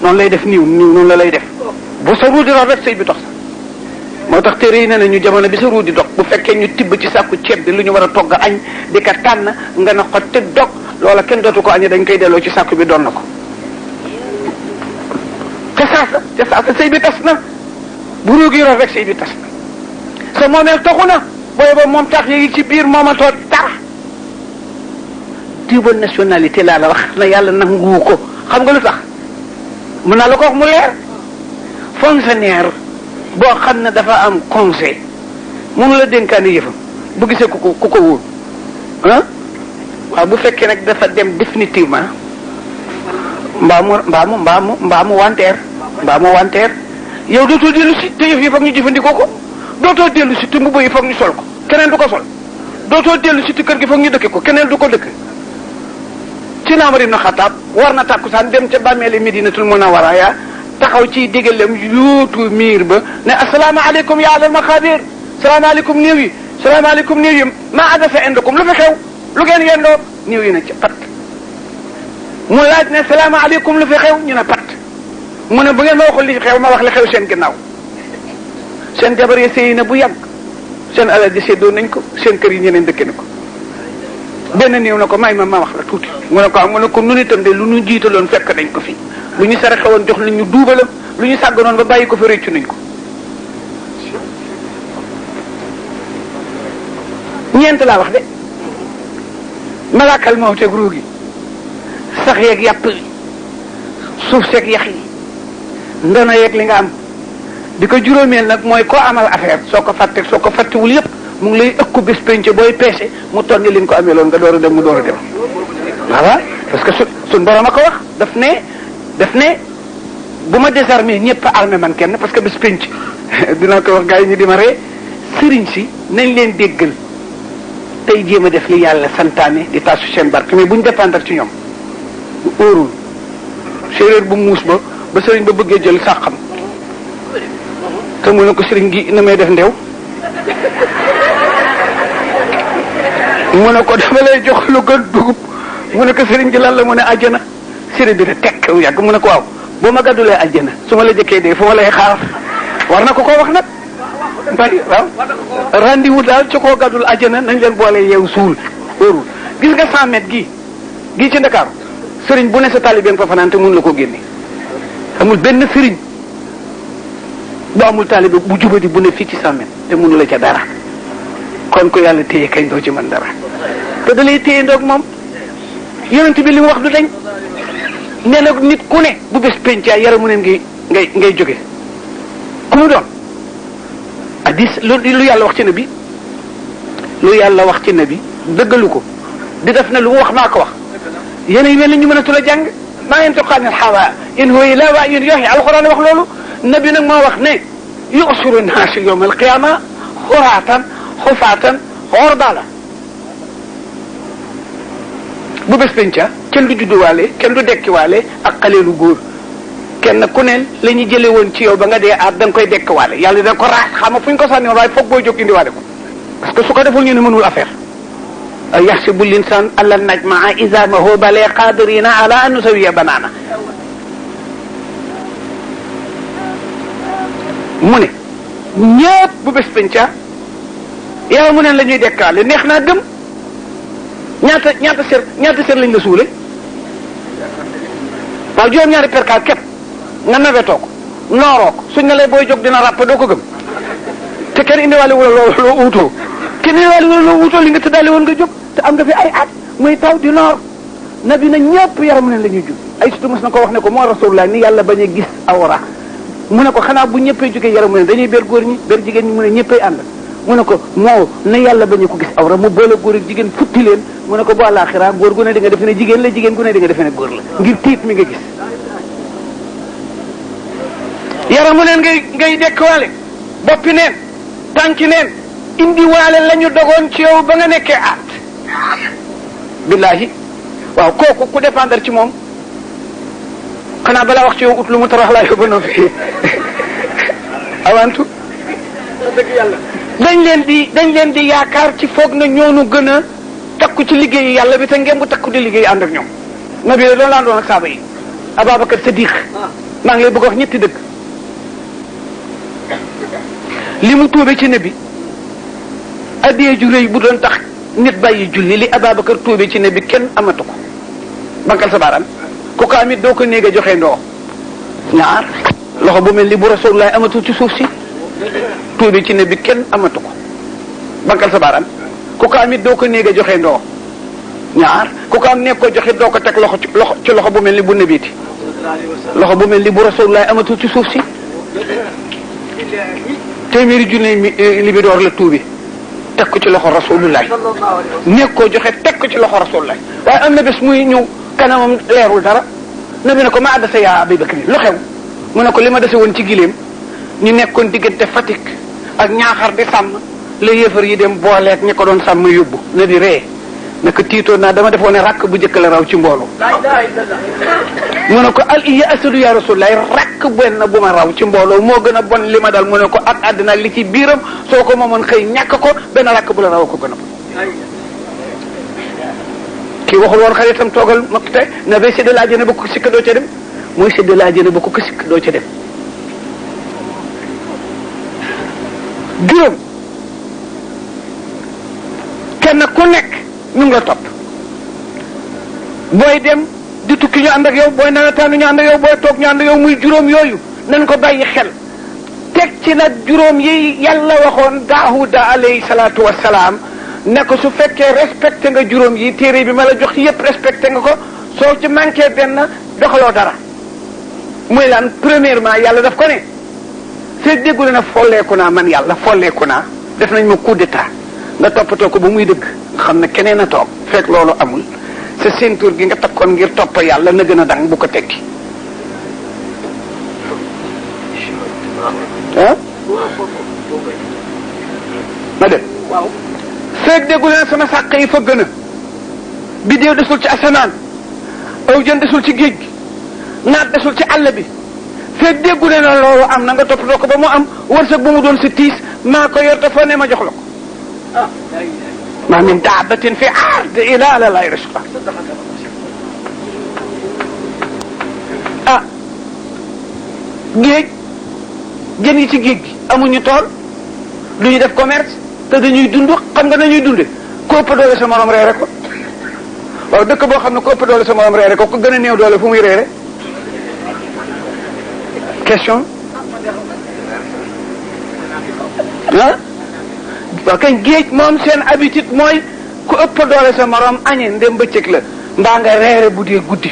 Speaker 1: noonu lay def niiw noonu la lay def bu sa ruu di dox rek sëy bi dox sa moo tax téere yi nee nañu jamono bi sa ruu di dox bu fekkee ñu tibb ci sàkku ceeb bi lu ñu war a togg añ di ka tànn nga na ko te dog loola kenn dootu ko añee dañ koy delloo ci sàkku bi doon na ko te saasa sëy bi tas na bu ruu gi rox rek sëy bi tas na sa moomeel toxu na booy ba moom tax yi ci biir moomatoo dara double nationalité laa la wax na yàlla nangu ko xam nga lu tax mën naa la ko wax mu leer fonctionnaire boo xam ne dafa am conseil mënu la dénkaane yëfam bu gisee ku ko wóor ah waaw bu fekkee nag dafa dem définitivement mbaa mu wanteer yow dootoo dellu si te yëf yi foog ñu jëfandikoo ko dootoo dellu si te mbubb yi foog ñu sol ko keneen du ko sol dootoo dellu si te kër gi foog ñu dëkke ko keneen du ko dëkk ci Umar ibn Xattaab war na tàkkusaan dem ca bàmmeeli Madinatul Munawwara ya taxaw ci digalem yóotu miir ba ne asalaamaaleykum ya alal maqaabir salaamaaleykum néew yi salaamaaleykum néew yi maa adasa indakum lu fi xew lu ngeen yendoo néew yi na ci pat mu laaj ne salaamaaleykum lu fi xew ñu ne pat mu ne bu ngeen ma waxul li fi xew ma wax li xew seen ginnaaw seen jabar yi sëy na bu yàgg
Speaker 2: seen alal ji séddoo nañ ko seen kër yi ñeneen dëkke na ko benn néew na ko may ma wax la tuuti mu ne ko nun itam de lu ñu jiitaloon fekk nañ ko fi lu ñu saraxe woon jox nañ ñu duubalam lu ñu sàgganoon ba bàyyi ko fa réccu nañ ko ñeent laa wax de malaakal mawteeg ruu gi sax yeeg yàpp yi suuf seeg yax yi ndono yeeg li nga am di ko juróomeel nag mooy koo amal affaire soo ko fàttewul yépp mu ngi lay ëkku bés penc booy peese mu toll ni li nga ko amee loon nga door a dem mu door a dem voilà parce que suñ borom a ko wax daf ne bu ma désarmé ñëpp armé man kenn parce que bés penc dinaa ko wax gars yi ñu di ma ree sëriñ si nañ leen déggal tey jéem a def li yàlla santaane di taasu seen barke mais buñ dépendre ci ñoom bu óorul séeréer bu muus ba sëriñ ba bëggee jël sàqam te mu ne ko sëriñ gi na may def ndew mu ne ko dama lay jox lu gën dugub mu ne ko sëriñ gi lan la mu ne àjjana sëriñ bi ne tekk yàgg mu ne ko waaw boo ma gàddulee àjjana su ma la jëkkee dee fu ma lay xaar war na ko koo wax nag mbay waaw rendez-vous daal ci koo gàddul àjjana nañ leen boole yeew suul óorul gis nga 100 mètres gii ci Ndakaaru sëriñ bu ne sa talibeen fa fanaan te mun la ko génne amul benn sëriñ bu amul taalibe bu jubadi bu ne fii ci 100 mètres te mënu la ca dara kon ko yàlla téye kañ doo ci mën dara te da lay téye ndoog moom yonent bi li mu wax du dañ nee na nit ku ne bu bés pencaay yaramu neen ngay jóge ku mu doon hadis lu yàlla wax ci nabi lu yàlla wax ci nabi dëggalu ko di def na lu mu wax maa ko wax yéen a mel ni ñu mën a tula jàng maa yantiqu anil hawaa in huwa illaa wahyun yuuhaa alxuraan wax loolu nabi nag moo wax ne yu'sharu naasu yawmal qiyaama xuraatan xufaatan xorbaala bu bés penca kenn du judduwaale kenn du dekkiwaale ak xaleelu góor kenn ku ne la ñu jëlee woon ci yow ba nga dee aat da nga koy dekkiwaale yàlla da ko raas xam nga fu ñu ko sànni woon waaye foog booy jóg indiwaale ko parce que su ko deful ñu ne mënul affaire yaxsibu l-insaan an lan najma'a izaamahu balaa qaadiriina ala an nusawwiya banaana mu ne ñépp bu bés penca yàlla mu neen la ñuy dekkaale neex naa gëm ñaata ser lañ la suule waaw juróom-ñaari perkaal képp nga nawetoo ko nooroo ko suñ ne lay booy jóg dina ràpp doo ko gëm te kenn indiwaale wala loo uutoo kenn indiwaale wala loo uutoo li nga tëddaale woon nga jóg te am nga fi ay at muy taw di noor nabi na ñëpp yaram neen la ñuy jóg ay sutu mos na ko wax ne ko moo rasulullah ni yàlla bañ a gis awra mu ne ko xanaa bu ñëppay jógee yaram neen dañuy ber góor ñi ber jigéen ñi mu ne ñëppay ànd mu ne ko moo na yàlla bañ a ko gis awra mu boole góor ak jigéen futti leen mu ne ko bu àllaaxira góor gu ne di nga defe ne jigéen la jigéen gu ne di nga defe ne góor la ngir tiit mi nga gis yaramu neen ngay dekkwaale boppi neen tànki neen indiwaale la ñu dogoon ci yow ba nga nekkee aat billahi waaw kooku ku dépendre ci moom xanaa balaa wax ci yow ut lu mu tarax laa yóbba noo fi awantu dañ leen di yaakaar ci foog na ñoonu gën a takku ci liggéeyu yàlla bi te ngeen bu takku di liggéey ànd ak ñoom nabi loolu laa doon ak saaba yi Ababacar Sadiq maa ngi lay bëgg wax ñetti dëgg li mu tuube ci nabi addiyee ju rëy bu doon tax nit bàyyi julli li Ababacar tuube ci nabi kenn amatu ko bankal sa baaraam ku ko amit doo ko néega joxe ndoo ñaar loxo bu mel ni bu Rasulullah amatul ci suuf si tuube ci nabi kenn amatu ko bankal sa baaraam ku ko amit doo ko néega joxe ndoo ñaar ku ko am nekk ko joxe doo ko teg loxo ci loxo bu mel ni bu nabiiti loxo bu mel ni bu Rasulullah amatul ci suuf si téeméeri junne li bi door la tuubi teg ko ci loxo Rasulullah nekk koo joxe teg ko ci loxo Rasulullah waaye am na bés muy ñëw kanamam leerul dara nabi ne ko ma addasa yaa Abi Bakri lu xew mu ne ko li ma dese woon ci gileem ñu nekkoon diggante Fatick ak Ñaaxar di sàmm la yéefar yi dem booleeg ñi ko doon sàmm yóbbu na di ree naka tiitoon naa dama defoon ne rakk bu njëkk la raw ci mbooloo mu ne ko al iya asadu ya Rasulullah rakk benn bu ma raw ci mbooloo moo gën a bon li ma dal mu ne ko ak àddina li ci biiram soo ko moomoon xëy ñàkk ko benn rakk bu la raw ko gën a bon kii waxul woon xaritam toogal ma te na bay séddale àjjana ba ko sikk doo ca dem mooy séddale àjjana ba ko sikk doo ca dem juróom ñu ngi la topp booy dem di tukki ñu ànd ak yow booy nawetaanu ñu ànd ak yow booy toog ñu ànd ak yow muy juróom yooyu nañ ko bàyyi xel teg ci nag juróom yi yàlla waxoon Daawuda alayhi salaatu wassalaam ne ko su fekkee respecté nga juróom yi téere bi ma la jox yépp respecté nga ko soo ci manqué benn doxaloo dara muy lan premièrement yàlla daf ko ne fekk déggule na folleeku naa man yàlla folleeku naa def nañ ma coup d'état nga toppatoo ko ba muy dëgg nga xam ne keneen a toog fekk loolu amul sa ceinture gi nga takkoon ngir topp yàlla na gën a dang bu ko tekki ah ma dem fekk déggule na sama sàq yi fa gën a bidéew desul ci asamaan aw jën desul ci géej gi naat desul ci àll bi fekk déggule na loolu am na nga toppatoo ko ba mu am wërsëg bu mu doon si tiis maa ko yor te foo ne ma jox la ko ma min daabatin fi ard ila ala lay risqa géej jën yi ci géej gi amuñu tool duñu def commerce te dañuy dund xam nga nañuy dunde ko ëpp doole sa morom reere ko waaw dëkk boo xam ne ko ëpp doole sa morom reere ko ko gën a néew doole fu muy reere question ah waaw kañ géej moom seen habitude mooy ku ëpp doole sa morom añee ndem bëccëg la mbaa nga reere bu dee guddi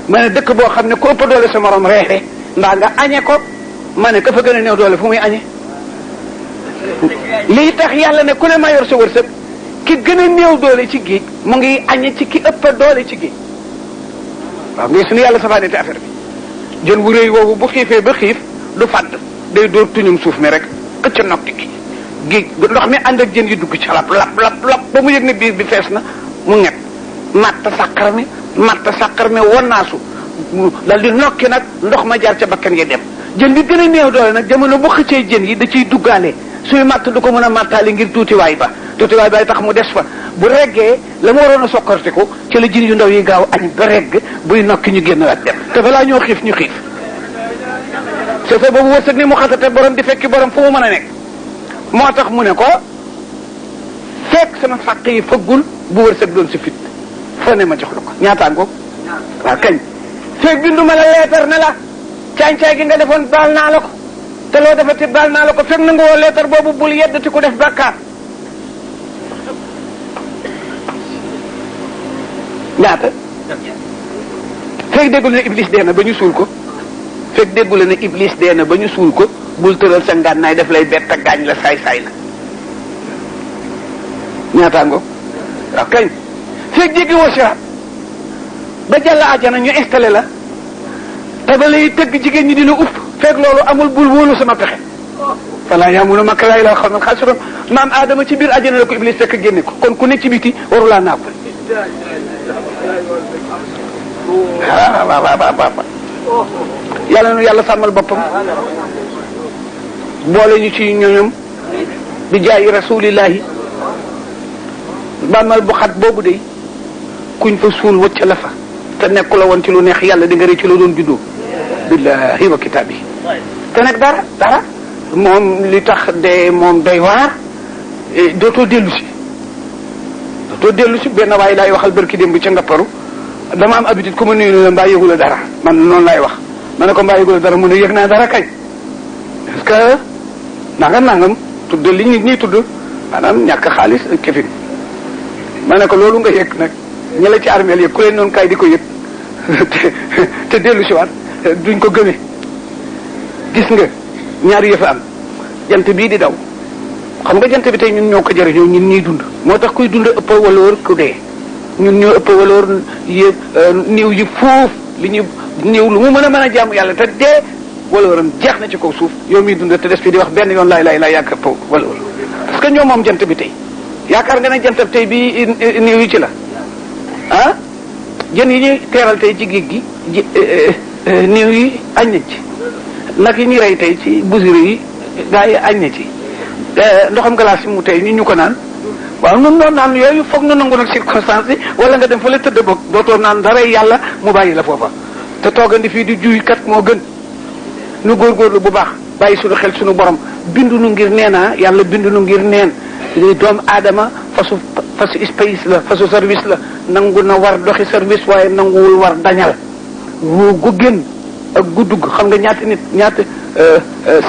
Speaker 2: ma ne dëkk boo xam ne ku ëpp doole sa morom reere mbaa nga añee ko ma ne ka fa gën a néew doole fu muy añee lii tax yàlla ne ku ne maa yor sa wërsëg ki gën a néew doole ci géej mu ngi añee ci ki ëpp doole ci géej waaw ngay suñu yàlla safaane te affaire bi jën bu rëy woowu bu xiifee ba xiif du fàdd day dóor tuñum suuf mi rek xëcc nokki gi géej ndox mi ànd ak jën yi dugg ci lap ba mu yëg ne biir bi fees na mu ñett matt sàqar mi wonnaasu dal di nokki nag ndox ma jaar ca bakkan yi dem jën bi gën a néew doole nag jamono bu xëccee jën yi da ciy duggaale suy matt du ko mën a mattaali ngir tuutiwaay ba tax mu des fa bu reggee la mu waroon a sokkartiku ci la jën yu ndaw yi gaaw añ ba regg buy nokki ñu génn waat dem te balaa ñoo xiif ñu xiif c'est ça boobu wërsëg ni mu xatate borom di fekki borom fu mu mën a nekk moo tax mu ne ko fekk sama fàq yi fëggul bu wërsëg doon si fit foo ne ma jox la ko ñaataan ko waaw kañ fekk binduma la leetar ne la caay-caay gi nga defoon baal naa la ko te loo defati baal naa la ko fekk na nga woo leetar boobu bul yeddati ku def bàkkaar ñaata fekk déggul ne iblis dee na ba ñu suul ko fekk déggul ne iblis dee na ba ñu suul ko bul tëral sa ngànnaay def lay bett ak gaañ la saay-saay la ñaataango waaw kañ fekk jéggi woo siraat ba jàll ajana ñu installé la te ba lay tëgg jigéen ñi dina upp fekk loolu amul bul wóolu sama pexe walla yaamuna makra llaahi illal qawmul xaasiruun maam Adama ci biir ajana la ko iblis fekk génne ko kon ku ne ci biti warulaa napp waaw yàlla nu yàlla sàmmal boppam boole ñu ci ñoñom bi jaayi rasulillahi bàmmal bu xat boobu de kuñ fa suul wëcc la fa te nekku la woon ci lu neex yàlla di nga ci la doon juddoo billahi wa kitaabi te nag dara moom li tax de moom doy waar dootoo dellu si benn waaye laay waxal barki démb ca ngapparu dama am habitude ku ma nuyu la mbaa yëgu la dara man noonu laay wax ma ne ko mbaa yëgu la dara mu ne yëg naa dara kañ parce que nangam tudd li nit ñi tudd maanaam ñàkk xaalis ak kefin ma ne ko loolu nga yëg nag ña la ci armeel yëg ku leen noonu kay di ko yëg te dellu si waat duñ ko gëmee gis nga ñaari yëf am jant bii di daw xam nga jant bi tey ñun ñoo ko jëriñoo ñun ñuy dund moo tax kuy dund ëpp waloor ku dee ñun ñoo ëpp waloor yëpp néew yi foofu li ñu néew lu mu mën a jaamu yàlla te dee walooram jeex na ci kaw suuf yow miy dund te des fi di wax benn yoon laay yàgg ëpp waloor parce que ñoo moom jant bi tey yaakaar nga ne jant bi tey bi néew yi ci la ah jën yi ñuy teeral tey ci géej gi néew yi añ na ci nag yi ñuy rey tey ci busiri yi gaa yi añ na ci ndoxam glace yi mu tey ñu ko naan waaw nun noonu naan yooyu foog nu nangu nag circonstance yi wala nga dem fa la tëdd boog dootoo naan dara yàlla mu bàyyi la foofa te toogandi fii di juy kat moo gën nu góorgóorlu bu baax bàyyi suñu xel suñu borom bindu nu ngir neena yàlla bindu nu ngir neen doomu aadama fasu space la fasu service la nangu na war doxi service waaye nanguwul war dañal wu gu génn ak gu dugg xam nga ñaata nit ñaata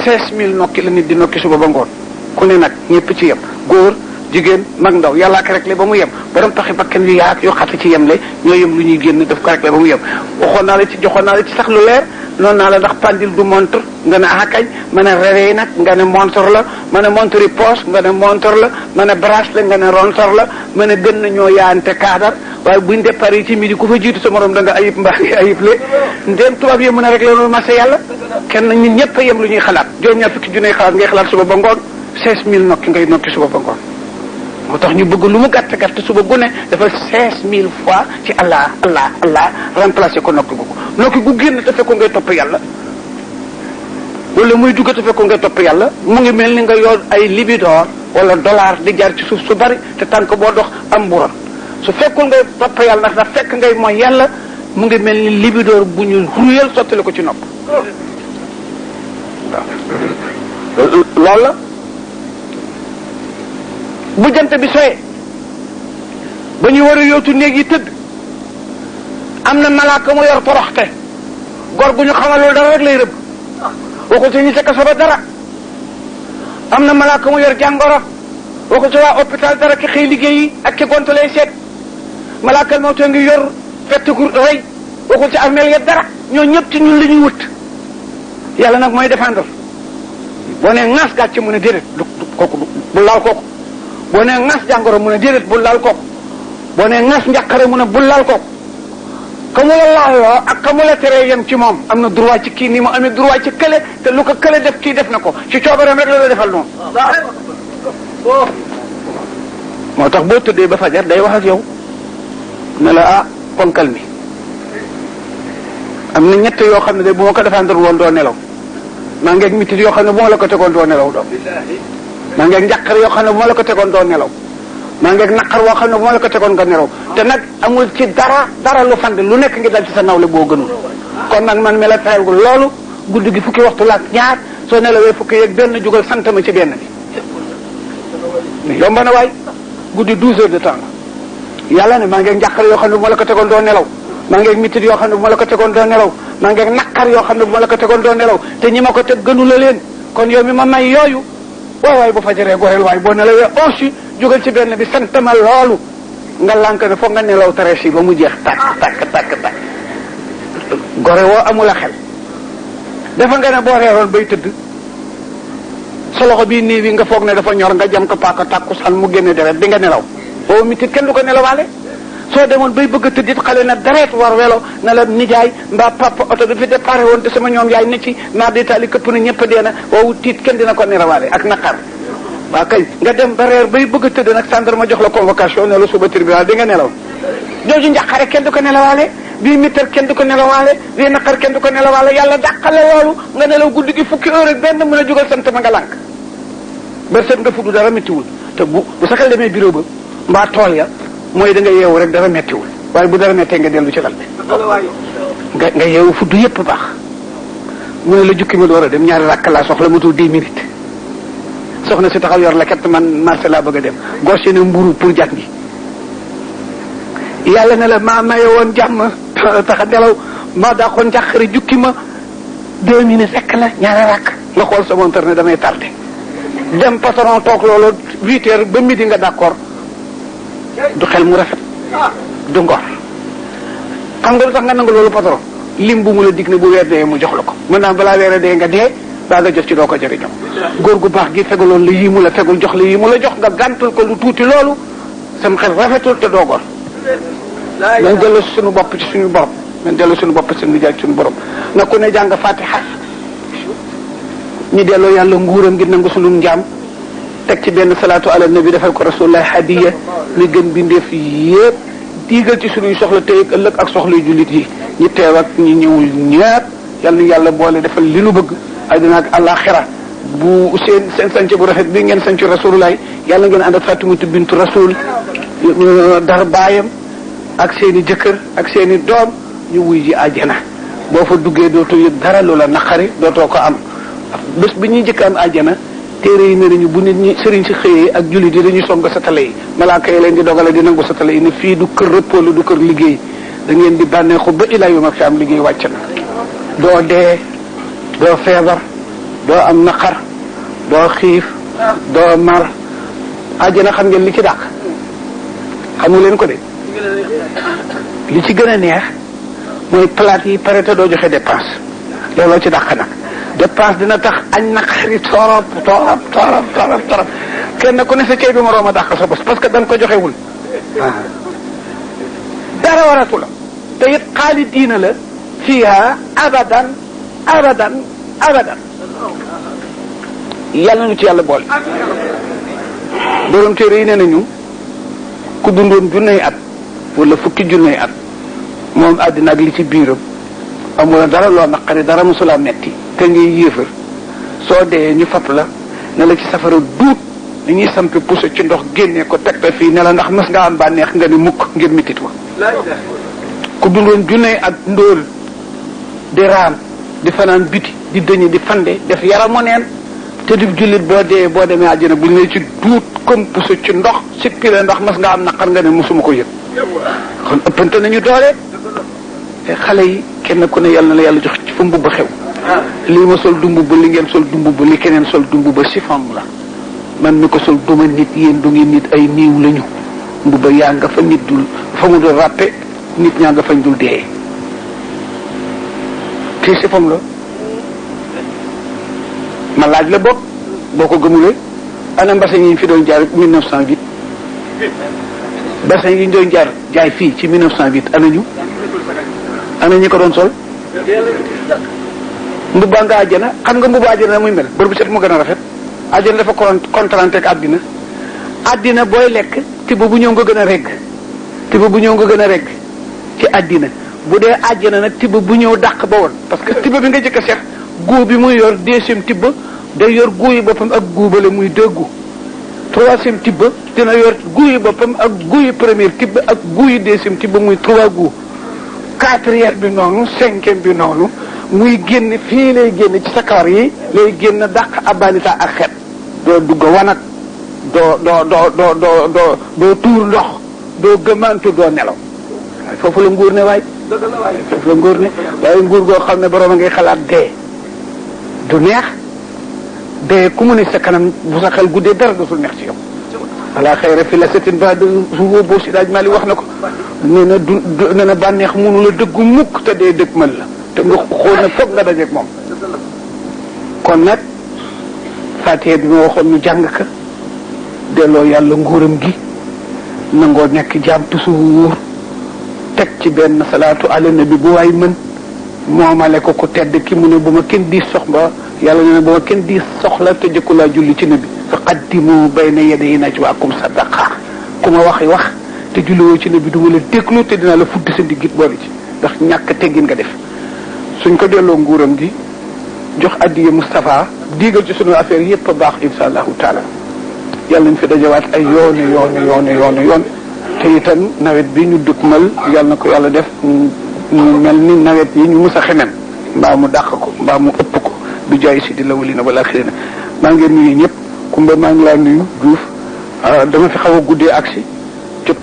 Speaker 2: 16000 nokki la nit di nokki suba ba ngoon ku ne nag ñëpp ci yem góor jigéen mag ndaw yàllaa ko réglé ba mu yem borom taxi bakkan yu yaak yoo xati ci yem le ñoo yem lu ñuy génn daf ko réglé ba mu yem joxoon naa la ci sax lu leer noonu naa la ndax pendule du montre nga ne akañ ma ne réveil nag nga ne montre la ma ne montre yi poche nga ne montre la ma ne bracelet nga ne montre la ma ne gën na ñoo yaante kaadar waaye buñ départ yi ci midi ku fa jiitu sa morom da nga ayib mbaa ngi ayib le ndéem tubaab yi mën a réglé loolu marché yàlla kenn ñun ñëpp a yem lu ñuy xalaat juróom-ñaar fukki junne xalaat ngay xalaat suba ba ngoon 16000 nokki ngay nokki suba ba ngoon moo tax ñu bëgg lu mu gàtt gàtt suba gu ne dafa 16000 fois ci allah allah allah remplacé ko nokki gu génn te fekkoon ngay topp yàlla wala muy dugg te fekkoon ngay topp yàlla mu ngi mel ni nga yor ay libidoor wala dollar di jaar ci suuf su bari te tànk boo dox am mburam su fekkoon ngay topp yàlla ndax fekk ngay mooy yàlla mu ngi mel ni libidoor bu ñu ruyal sottali ko ci nopp waaw loolu la bu jant bi soyee ba ñu war a yootu néeg yi tëdd am na malaaka mu yor toroxte gor gu ñu xamalul dara rek lay rëbb waxul ci ñi ca kaso ba dara am na malaaka mu yor jàngoro waxul ci waa hôpital dara ki xëy liggéey yi ak ki gont lay seet malaakal mawte ngi yor fettiku rëy waxul ci armeel ya dara ñoo ñëpp ci ñun li ñuy wut yàlla nag mooy défendre boo nee ŋaas gàcce mu ne déedéet kooku bu laal kooku boo nee ŋaas jàngoro mu ne déedéet bul laal kooku boo nee ŋaas njàqare mu ne bul laal kooku ka mu la laaloo ak ka mu la teree yem ci moom am na droit ci kii ni mu amee droit ci kële te lu ko kële def kii def na ko ci coobareem rek la defal noonu moo tax boo tëddee ba fajar day wax ak yow ne la ah ponkal mi am na ñett yoo xam ne de bu ma ko defandul woon doo nelaw maa ngeeg mitit yoo xam ne bu ma la ko tegoon doo nelaw doo maa ngeeg njàqar yoo xam ne bu ma la ko tegoon doo nelaw maa ngeeg naqar woo xam ne bu ma la ko tegoon nga nelaw te nag amul ci dara lu fande lu nekk ngi dal ci sa nawle boo gënul kon nag man mi la fayal loolu guddi gi fukki waxtu la ak ñaar soo nelawee fukki yeeg benn jugal sant ma ci benn bi yomb na waay guddi 12 heures de temps la yàlla ne maa ngeeg njàqar yoo xam ne bu ma la ko tegoon doo nelaw maa ngeeg mitit yoo xam ne bu ma la ko tegoon doo nelaw maa ngeeg naqar yoo xam ne bu ma la ko tegoon doo nelaw te ñi ma ko teg gënu la leen kon yow mi ma may yooyu waay bu fajaree goreel waay boo nelawee aussi jógal ci benn bi sant ma loolu nga lànk ne foog nga nelaw tarees yi ba mu jeex tàkk gore woo amula xel dafa nga ne boo reeroon bay tëdd sa loxo bii nii bi nga foog ne dafa ñor nga jam ko paaka tàkkusaan mu génne deret di nga nelaw boobu mitit kenn du ko nelawaale soo demoon bay bëgg a tëdd it xale na deret war welo na la nijaay mbaa papa oto bi fi déparé woon te sama ñoom yaay ne ci naa di taali këpp na ñëpp dee na woowu tiit kenn dina ko nelawaale ak naqar waa kay nga dem ba reer bay bëgg a tëdd nag gendarme jox la convocation ne la suba tribunal di nga nelaw jooju njaqare kenn du ko nelawaale bii mitar kenn du ko nelawaale bii naqar kenn du ko nelawaale yàlla dàqale loolu nga nelaw guddi gi fukki heure ak benn mën a jógal sant ma nga lànk ba set nga fudd dara méttiwul te bu sa xel demee bureau ba mbaa tool ya mooy da nga yeewu rek dara méttiwul waaye bu dara méttee nga dellu ci lal bi nga yeewu fudd yépp baax mu ne la jukki ma door a dem ñaari rakk laa soxla matul 10 minutes soxna si taxaw yor la ket man marché laa bëgg a dem gos ne mburu pour jat gi yàlla ne la maa maye woon jàmm tax a nelaw maa daa xoon njàqari jukki ma 2 minutes rek la ñaari rakk nga xool sa montar ne damay tardé dem patron toog loolu 8 heures ba midi nga d'accord du xel mu rafet du ngor xam nga lu tax nga nangu loolu patron lim bu mu la dig ne bu weer dee mu jox la ko mën naa balaa weer dee nga dee baa nga jot ci doo ko jëriñoo góor gu baax gi tegaloon la yii mu la tegul jox la yii mu la jox nga gàntul ko lu tuuti loolu sam xel rafetul te doo gor nañ dellu suñu bopp ci suñu borom nañ dellu suñu bopp seen nijaay ci suñu borom na ku ne jàng fatiha ñu delloo yàlla nguuram ngir nangu suñu njaam teg ci benn salaatu ala nabi defal ko rasulullah hadiya mi gën bindeef yépp diigal ci suñuy soxla tey ak ëllëg ak soxla jullit yi ñi teew ak ñi ñëwul ñaar yal na yàlla boole defal li nu bëgg àddina ak àllaaxira bu seen sanc bu rafet bi ngeen sanc rasulullah yàlla ngeen ànd ak Fatimatu bintu rasul dar baayam ak seen i jëkkër ak seen i doom ñu wuy ji àjjana boo fa duggee dootoo yëg dara loola naqari dootoo ko am bés bi ñuy jëkk am àjjana téere yi ne nañu bu nit ñi sëriñ si xëyee ak jullit yi dañuy song satale yi malaaka yi leen di dogale di nangu satale yi ne fii du kër rëppalu du kër liggéey da ngeen di bànneexu ba ilaa yu ma fi am liggéey wàcc na doo dee doo feebar doo am naqar doo xiif doo mar àjjana xam ngeen li ci dàq xamu leen ko de li ci gën a neex mooy plate yi pare te doo joxe dépense looloo ci dàq nag dépense dina tax añ naqari torop kenn ku ne sa ceeb bi moroom a dàq sa bos parce que da nga ko joxewul dara waratu la te it xaalidiina la fiha abadan abadan abadan yàlla nu ci yàlla boole borom téere yi nee nañu ku dundoon junney at wala fukki junney at moom àddina ak li ci biiram amul dara loo naqari dara mosula metti te ngay yéefar soo dee ñu fab la ne la ci safara duut ni ñuy sampe pousse ci ndox génnee ko teg fii ne la ndax mës nga am bànneex nga ni mukk ngir mitit wa ku dundoon junney at ndóol di raam di fanaan biti di dëñi di fande def yaramu neen te di jullit boo dee boo demee àjjana bu ne ci duut comme pousse ci ndox sikki la ndax mës nga am naqar nga ne mosuma ko yëg kon ëppante nañu doole te xale yi kenn ku ne yàlla na la yàlla jox ci fa mbubb xew lii ma sol du mbubb li ngeen sol du mbubb li keneen sol du mbubb chiffon la man mi ko sol duma nit yéen du ngeen nit ay niiw lañu mbubba yaa nga fa nit dul fa mu dul ràppe nit ñaa nga fañ dul dee te chiffon la ma laaj la bopp boo ko gëmulee ana mbasin yi ñu fi doon jaar 1908 bassin yi ñu doon jaar jaay fii ci 1908 ana ñi ko doon sol mbubba nga àjjana xam nga mbubba àjjana muy mel bër bu set mu gën a rafet àjjana dafa kontrante ak àddina booy lekk tibb bu ñëw nga gën a regg tibb bu ñëw nga gën a regg ci àddina bu dee àjjana nag tibb bu ñëw dàq ba woon parce que tibb bi nga jëkk a seet guu bi muy yor deuxième tibb day yor guu yi boppam ak guubale muy deux goût troisième tibb dina yor guu yi boppam ak guu yi première tibb ak guu yi deuxième tibb muy trois goût quatrième bi noonu cinquième bi noonu muy génn fii lay génn ci sa kawar yi lay génn dàq abanita ak xet doo dugg wanag doo tuur ndox doo gëmantu doo nelaw foofu la nguur ne foofu la nguur ne waaye nguur goo xam ne borom a ngay xalaat dee du neex dee ku mu ne sa kanam bu sa xel guddee dara dootul neex ci yow ala xayra fi la setin ba su boo si daaj mali wax na ko nee na bànneex mënu la dëggu mukk te dee dëgg mën la te nga xool na foog nga dajeeg moom kon nag fatiha bi ma waxoon ñu jàng ka delloo yàlla nguuram gi nangoo nekk jaam toujours teg ci benn salaatu ala nabi bu waay mën moomale ko ku tedd ki mu ne bu ma kenn di soxla yàlla ne bu ma kenn di soxla te jëkku laa julli ci nabi fa qaddimu bayna yaday najwaakum sadaqa ku ma wax te julliwoo ci nabi du ma la déglu te dinaa la fudd sa ndiggit boole ci ndax ñàkk teggin nga def suñ ko delloo nguuram gi jox addiye Moustapha diigal ci sunu affaire yépp a baax insha allahu taala yàlla nañ fi dajawaat ay yoon te itam nawet bi ñu dëkkmal yàlla na ko yàlla def mu mel ni nawet yi ñu mus a xemem mbaa mu dàq ko mbaa mu ëpp ko du jaay si di lawalina wala axirina maa ngi nuyu ñëpp kumba maa ngi laa nuyu Diouf dama fi xaw a guddee agsi ci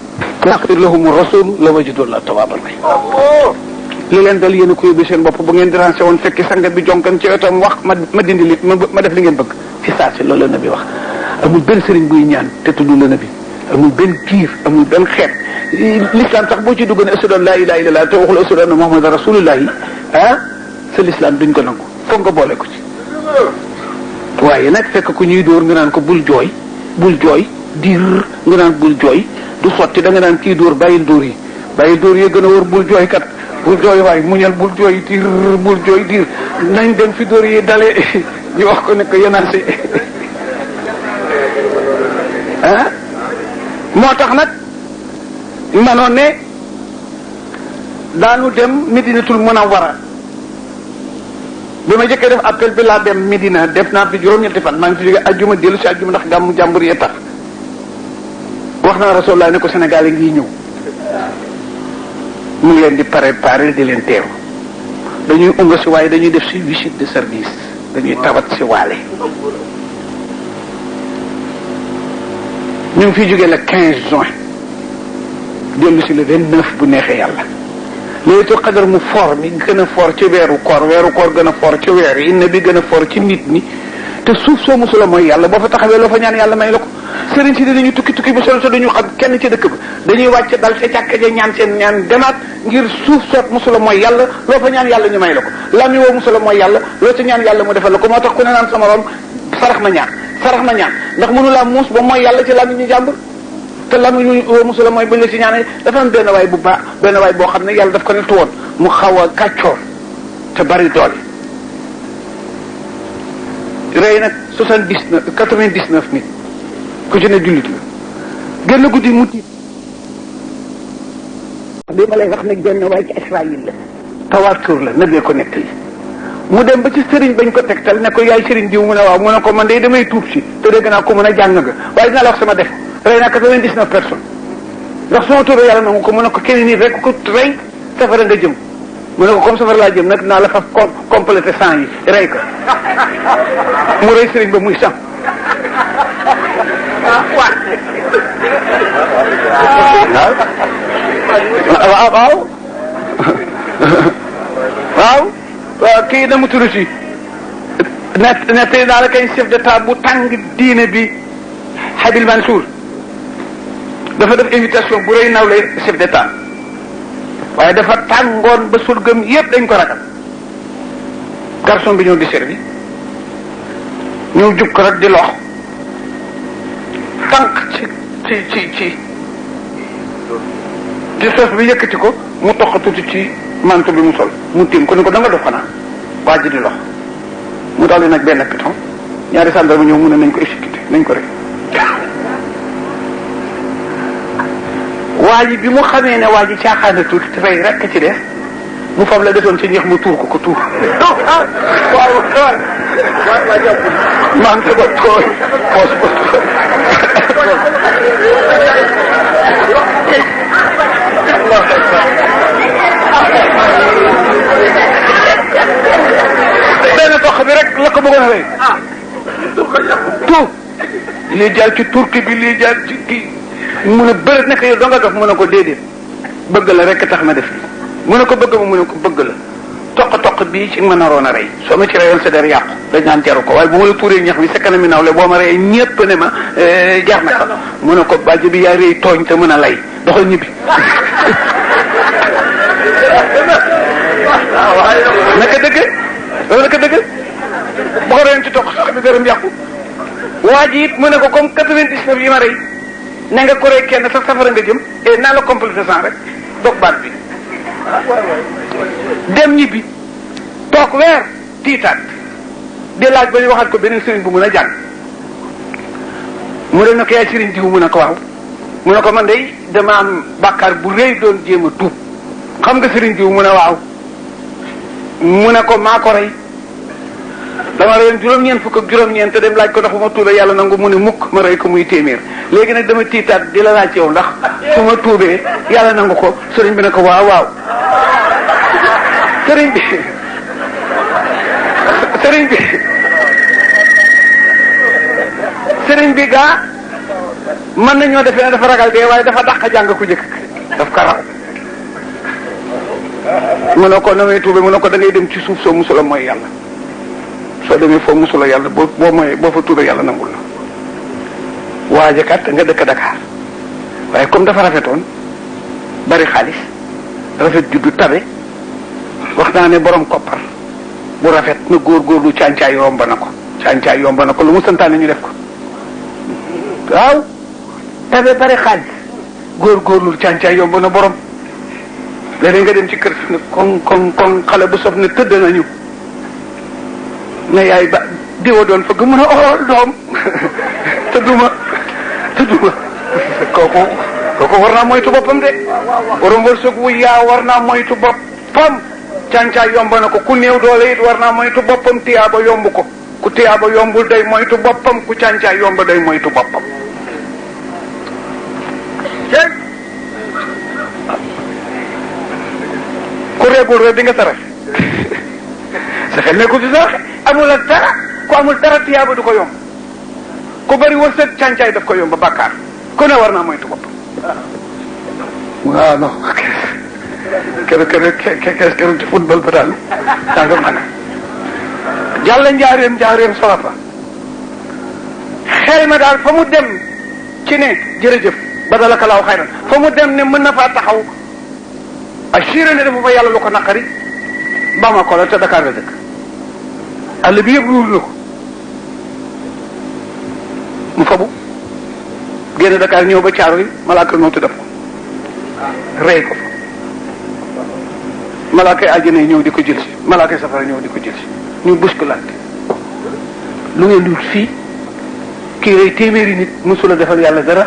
Speaker 2: naqdir lahum rasul la wajidullah tawaaban li leen dal yéen a ko yóbbu seen bopp bu ngeen dérangé woon fekki sangat bi jonkan ci wetam wax ma dindi li ma def li ngeen bëgg fi saa si loolu la nabi wax amul benn sëriñ buy ñaan te tudd la nabi amul benn kiif amul benn xeet l'islam sax boo ci dugg ne ashhadu an la ilaha illallah te waxul ashhadu anna muhammadan rasulullah sa l'islam duñ ko nangu foog nga boole ko ci waaye nag fekk ku ñuy dóor nga naan ko bul jooy diir nga naan bul jooy du sotti da nga naan kii dóor bàyyil dóor yi gën a wër bul jooy kat bul jooy waaye muñal bul jooy diir nañ dem fi dóor yi dale ñu wax ko ne ko yenaase moo tax nag manoon ne daanu dem Medinatul Munawwara bi ma jëkkee def appel bi laa dem Medina def naa fi juróom-ñetti fan maa ngi fi jóge ajjuma dellu si ajjuma ndax gàmmu jàmbur yee tax wax naa Rasulullah ne ko Sénégal yi ngi ñëw mu ngi leen di préparer di leen teew dañuy unga si waaye dañuy def si visite de service dañuy tawat si waale ñu ngi fiy jógee le 15 juin dellu si le 29 bu neexee yàlla laylatul qadr mu for mi gën a for ci weeru koor gën a for ci weer yi inna bi gën a for ci nit ñi te suuf soo musula mooy yàlla boo fa taxawee loo fa ñaan yàlla may la ko sëriñ si dañuy tukki bu solo te duñu xam kenn ci dëkk ba dañuy wàcc dal ca càkk ja ñaan seen ñaan demaat ngir suuf soot musula mooy yàlla loo fa ñaan yàlla ñu may la ko lami woo musula mooy yàlla loo ca ñaan yàlla mu defal la ko moo tax ku ne naan sama rom sarax ma ñaan ndax mënulaa muus ba mooy yàlla ci lami ñu jàmbur te lami ñu woo musula mooy buñ la ci ñaanee dafa am benn waay boo xam ne yàlla daf ko nettu woon mu xaw a kàccoor te bari doole rey nag 99 nit ku ci ne jullit la génn guddi mu tiit bi ma lay wax nag génn waaye ci Israël la tawaatur la nabee ko nettali mu dem ba ci sëriñ bañ ko tegtal ne ko yaay sëriñ diw mu ne waaw mu ne ko man de damay tuub si te dégg naa ko mën a jàng nga waaye dinaa la wax sama def rey naa 99 personnes ndax suma tuubee yàlla nangu ko mu ne ko kenn nit rek ko rey safara nga jëm mu ne ko comme safara laa jëm nag naa la fa complété 100 yi rey ko mu rey sëriñ ba muy 100 waaw kii na mu tudd si net naa la kay chef d'état bu tàng diine bi Habil Mansour dafa def invitation bu rëy nawle chef d'état waaye dafa tàngoon ba surgëm yépp dañ ko ragal garçon bi ñëw di servi ñëw jub ko rek di lox tànk ci sos bi yëkkati ko mu toq tuuti ci manto bi mu sol mu tiim ko ni ko da nga dof xanaa waa ji di lox mu daldi nag benn piton ñaari gendarme ñëw mu ne nañ ko exécuté nañ ko rek waa ji bi mu xamee ne waa ji caaxaana tuuti te fay rekk ci def mu fab la desoon ci ñeex mu tuur ko tuur waaw man sa bopp tooy poos ba benn toq bi rek la ko bëggoon a rey tuur lii jaar ci turki bi lii jaar ci kii mu ne bëri nekk yow doo nga dof mu ne ko déedéet bëgg la rek tax ma def mu ne ko bëgg ma mu ne ko bëgg la toq bii ci ma naroon a rey soo ma ci reyoon sa der yàqu dañ naan jaru ko waaye bu ma la tuuree ñax bi sa kanam mi nawle boo ma reyee ñépp ne ma jar na ko mu ne ko bàjj bi yaa rëy tooñ te mën a lay doxal ñibbi naka dëgg loolu naka dëgg bu ko reyoon ci toq sax bi deram yàqu waa ji it mu ne ko comme 99 yi ma rey ne nga ko rey kenn sax safara nga jëm et naa la complété sans rek dog baat bi dem ñibbi toog weer tiitaat di laaj ba ñu waxaat ko beneen sëriñ bu mun a jàng mu dem ne ko yaay sëriñ diw mu ne ko waaw mu ne ko man de dama am bàkkaar bu rëy doon jéem a tuub xam nga sëriñ diw mu ne waaw mu ne ko maa ko rey dama reyoon juróom-ñeent fukk ak juróom-ñeent te dem laaj ko ndax bu ma tuubee yàlla nangu mu ne mukk ma rey ko muy téeméer léegi nag dama tiitaat di la laaj yow ndax su ma tuubee yàlla nangu ko sëriñ bi ne ko waaw waaw sëriñ bi gaa mën nañoo defee ne dafa ragal dee waaye dafa dàq jàng ku njëkk daf ko raw mu ne ko na may tuubee mu ne ko da ngay dem ci suuf soo musula mooy yàlla soo demee foo musula yàlla boo fa tuubee yàlla nangul la waaje kat nga dëkk Dakar waaye comme dafa rafetoon bari xaalis rafet juddu tabe wax naa ne borom koppar bu rafet na góorgóorlu càncaay yomb na ko lu mu santaane ñu def ko waaw tabe bari xaalis góorgóorlu càncaay yomb na borom léeg-léeg nga dem ci kër ne kon xale bu sof ne tëdd nañu ne yaay ba diwa doon fëgg mun a xool doom tëdduma kooku war naa moytu boppam de borom wërsëg wu yaa war naa moytu boppam càncaay yomb na ko ku néew doole it war naa moytu boppam tiyaaba yomb ko ku tiyaaba yombul day moytu boppam ku càncaay yomb day moytu boppam ku reegul rek di nga sarax sa xel nekkul ci sarax amul ak dara ku amul dara tiyaaba du ko yomb ku bari wërsëg càncaay daf ko yomb ba bàkkaar ku ne war naa moytu bopp waaw non keroog ci football ba daal danga mën a jàll njaareem solafa xel ma daal fa mu dem ci ne jërëjëf badalaka laaw xayran fa mu dem ne mën na faa taxaw assuré ne dafa fa yàlla lu ko naqari Bamako la te Dakar la dëkk àll bi yëpp luul na ko mu fabu génn Dakar ñëw ba caaro yi malaaka moo def ko rey ko fa malaaka yi àjjana yi ñëw di ko jël si malaaka yi safara ñëw di ko jël si ñu bousculante lu ngeen di wut fii kii rey téeméeri nit mosula defal yàlla dara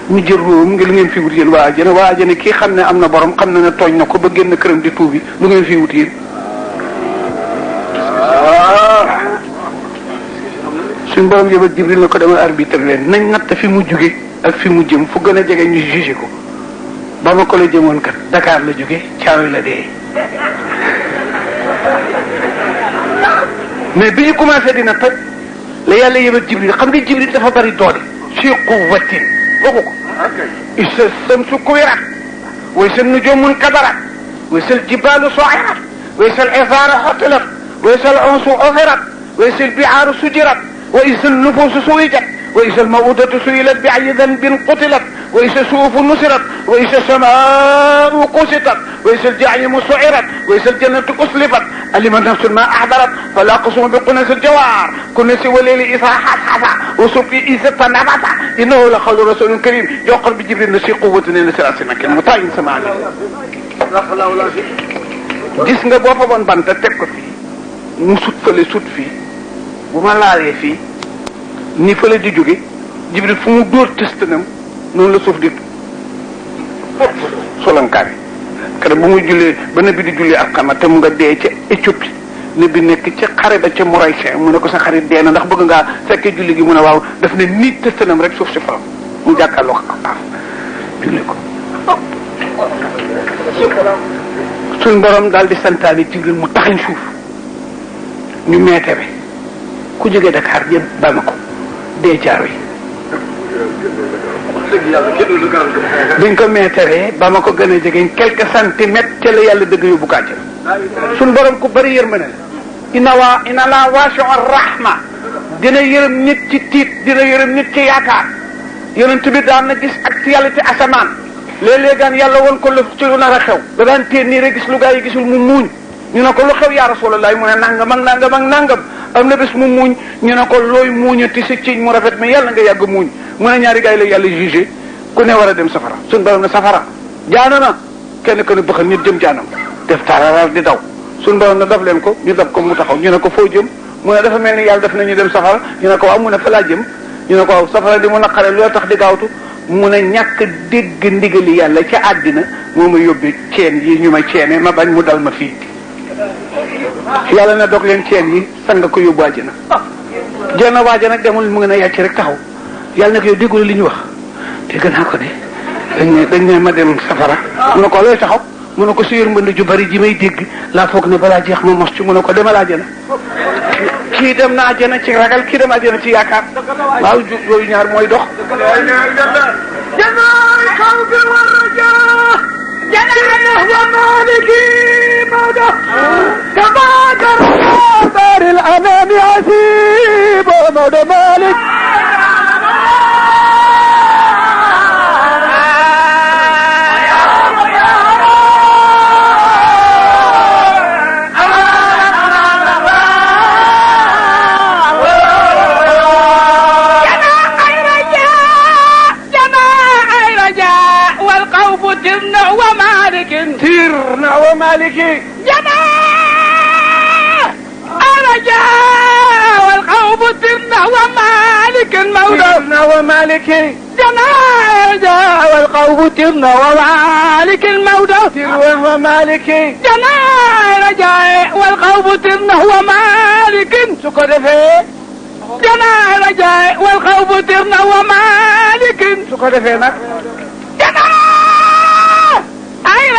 Speaker 2: ñu jël róom ngi lu ngeen fi wut yéen waa àjjana kii xam ne am na borom xam na ne tooñ na ko ba génn këram di tuubi lu ngeen fi wut yéen suñ borom yëbat Jibril na ko demal arbitre leen nañ natt fi mu jóge ak fi mu jëm fu gën a jege ñu jugé ko ba ma ko la jëmoon kat Dakar la jóge Caaroy la dee mais bi ñu commencé dina toj la yàlla yëbat Jibril xam nga Jibril dafa bari doole si quwwatin waxu ko isa samsu kuwirat wa isa nujumun kadarat wa isa aljibalu su'irat wa isa al-izaaru hutilat wa isa al-unsu ufirat wa isa al-bihaaru sujirat wa isa an-nufuusu suwijat wa isa al-maw'udatu su'ilat bi ayyi dhanbin qutilat wa isa as-suhufu nusirat wa isa as-samaa'u qusitat wa isa al-jahimu su'irat wa isa al-jannatu uslifat alimat nafsun ma ahdarat fala uqsimu bi khunasi al-jawaar kunnasi wal-layli idha as'asa wa subhi idha tanabata innahu la qawlu rasulin karim joxal bi Jibril na si quwwatin inda siratin makin muta'in sama gis nga boo fa bon banta teg ko fii mu sut fële sut fii bu ma laalee fii ni fële di jóge Jibril fu mu dóor tëstanam noonu la suuf di solankaare kere bu muy jullee ba nabi di jullee ak xama te mu nga dee ca Éthiopie nabi nekk ca xare ba ca Mouraysin mu ne ko sa xarit dee na ndax bëgg ngaa fekkee julli gi mu ne waaw daf ne nit tëstanam rek suuf si faram mu jàkkaarloo ko ak julli ko suñ borom daal di santaane Jibril mu taxañ suuf ñu meete be ku jógee Dakar jëm Bamako dee jaaro yi biñ ko meeteree Bamako gën a jegeñ quelques centimètres ca la yàlla dëgg yóbbu kàcce suñ borom ku bari yërmande la ina la wasi'ur rahma dina yërëm nit ci tiit dina yërëm nit ci yaakaar yonent bi daan na gis ak ci yàlla ci asamaan léeg-léeg daan yàlla woon ko lu ci lu nar a xew da daan téen nii rek gis lu gaa yi gisul mu muuñ ñu ne ko lu xew yaa Rasulullah mu ne nangam ak nangam ak nangam am na bés mu muuñ ñu ne ko looy muuñati si ciñ mu rafet mais yàlla nga yàgg muuñ mu ne ñaari gaa yi la yàlla jugé ku ne war a dem safara suñ borom ne safara jaanama kenn ku ne bëxal nit jëm jaanam def tararar di daw suñ borom ne daf leen ko ñu daf ko mu taxaw ñu ne ko foo jëm mu ne dafa mel ni yàlla def na ñu dem safara ñu ne ko waaw mu ne fa laa jëm ñu ne ko waaw safara di mu naqare lu tax di gaawtu mu ne ñàkk dégg ndigali yàlla ca àddina moo ma yóbbee ceen yi ñu ma ceene ma bañ mu dal ma fii yàlla na dog leen ceen yi sang ko yóbbu àjjana jenn waaja nag demul mu ngi a yàcc rek taxaw yàlla nag yow déggul li ñu wax dégg naa ko de dañ ne ma dem safara mu ne ko looy taxaw mu ne ko si yërmande ju bari ji may dégg laa foog ne balaa jeex ma mos ci mu ne ko demal àjjana kii dem na àjjana ci ragal kii dem àjjana ci yaakaar waaw yooyu ñaar mooy dox janaay kaw bi war raja janaay wa maliki mada tabadar baril amami asib mada malik سيرنا ومالكي جماع الرجاء والخوف سيرنا ومالك المولى سيرنا ومالكي جماع الرجاء والخوف سيرنا ومالك المولى سيرنا ومالكي جماع الرجاء والخوف سيرنا ومالك سكر فيه جماع الرجاء والخوف سيرنا ومالك سكر فيه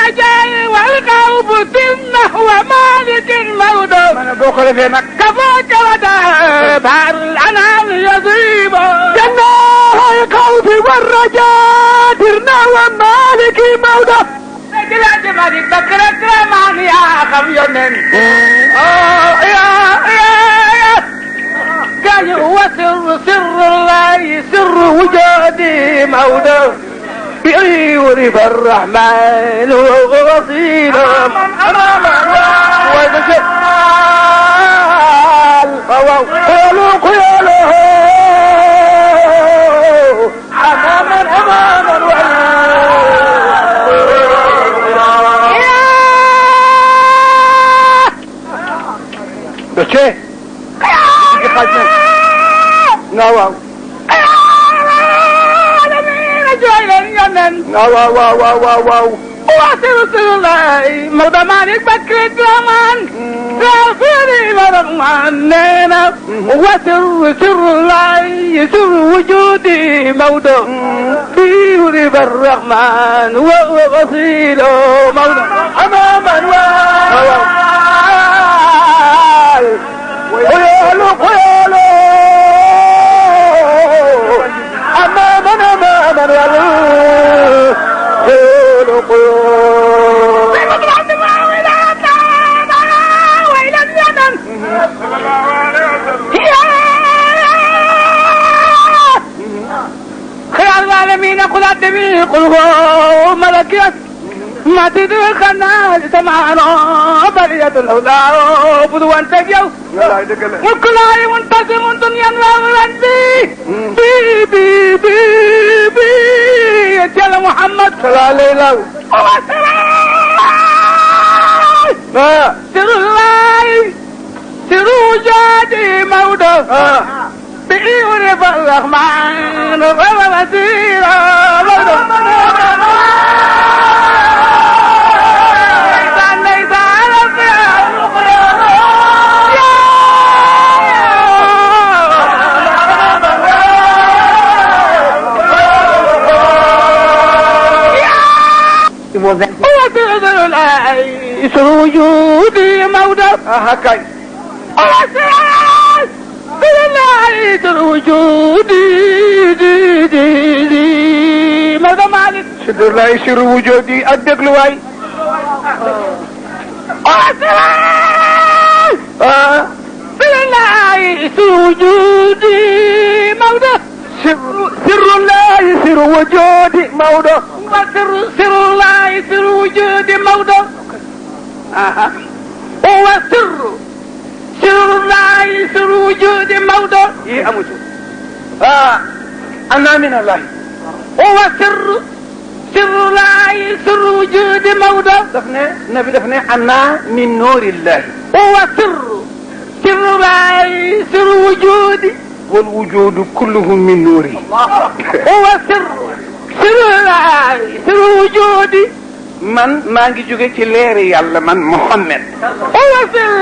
Speaker 2: رجاء والخوف سنه ومالك الموت من بخل في مكة كفاك وداء بحر الأنام يصيب جناه الخوف والرجاء درنا ومالكي موضة جلاد مالك بكر الكرمان يا خميونين يا قال هو سر الله سر وجودي موضة بأيورب الرحمن وغصيلا أمام ويبسل قالوا قياله أماما بچه دیگه خاطر نواو نواو واسر رسول الله موضى مالك بكر الكرمان غافري لرحمن نينا وسر الله سر وجودي موضى في رب الرحمن وغسيل موضى أماما ويالو أماما خير العالمين قل الدمي قل هو ملكيت ما تدخلنا سمعنا بلية الهدى بدوان تجيو وكل آي منتظم دنيا وغلان بي بي بي بي يجل محمد صلى الله عليه وسلم سر الله سر وجادي موضة بإيورب الرحمن وغسير موضة وتعذر الآيس وجودي موضة هكاي الآيس وجودي موضة مالك سدر الآيس وجودي أدق لواي الآيس وجودي موضة سر الله سر وجودي موضة سر الله سر وجودي موضة هو سر الله سر وجودي موضة ايه اموتو انا من الله هو سر الله سر وجودي موضة نبي دفنه انا من نور الله هو سر الله سر وجودي والوجود كله من نوري هو سر الله سر وجودي man maa ngi jóge ci leeri yàlla man Muhammad هو سر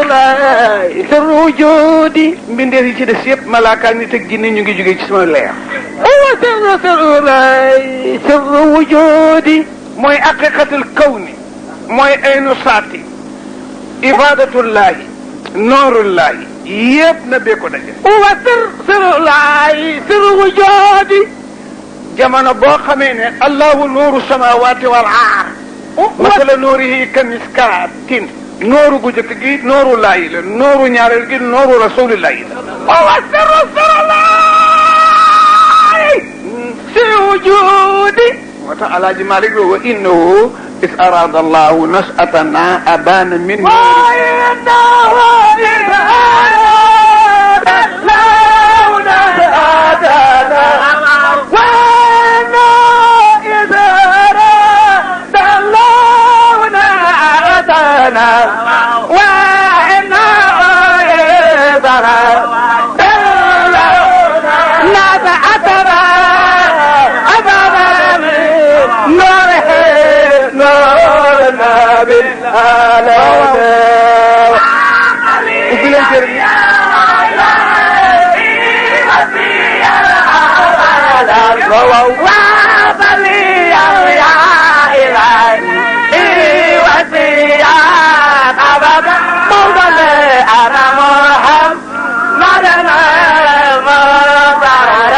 Speaker 2: الله سر وجودي mbindeef yi ci des yëpp malaaka nit ak jinne ñu ngi jóge ci sama leer هو سر الله سر وجودي mooy haqiqatul kawni mooy aynu saati ifadatullahi noorullahi yëpp na bee ko daje هو سر الله سر وجودي jamono boo xamee ne allahu nuuru samawati wal ard masala nuurihi kamiskaatin nooru gu jëkk gi nooru laayi la nooru ñaareel gi nooru rasulillahi la huwa sirru sirrullahi fi wujudi moo tax alaaji Malik wa innahu is arada allahu nas'atana abana min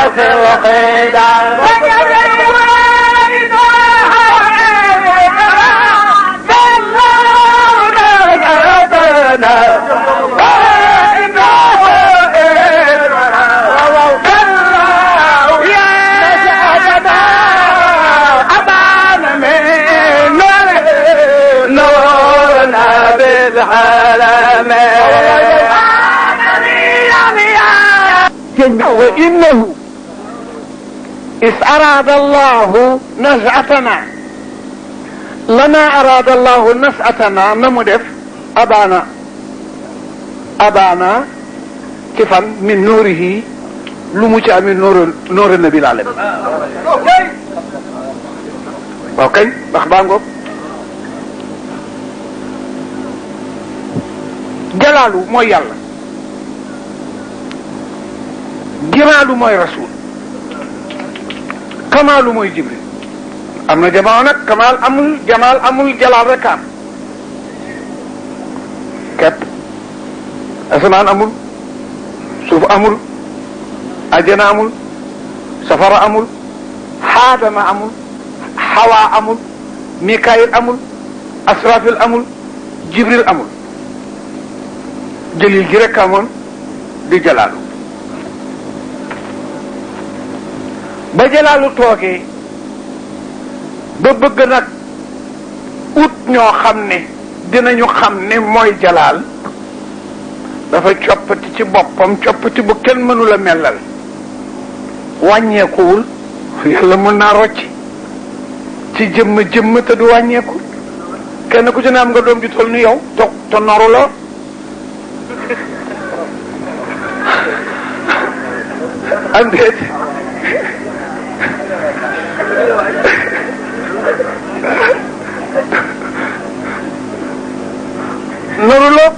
Speaker 2: في القدر وإنه إذ أراد الله نزعتنا لما أراد الله نزعتنا نمدف أبانا كيفا من نوره لمجا من نور النبي العالم اوكي اخبانكم جلالو موي يالا جمالو موي رسول كمالو موي جبريل امنا جمالنا كمال امul جمال امul جلال رك am كات اسمان امul suuf amul ajana amul safara amul xaadama amul xawaa amul mikaayil amul asrafil amul jibril amul jëlil gi rek amoon di jalaalu ba jalaalu toogee ba bëgg nag ut ñoo xam ne dinañu xam ne mooy jalaal dafa coppati ci boppam coppati bu kenn mënula mellal wàññeekuwul yàlla mën naa rocc ci jëmm te du wàññeeku kenn ku ci ne am nga doom ju toll ni yow te noru la am déet noru la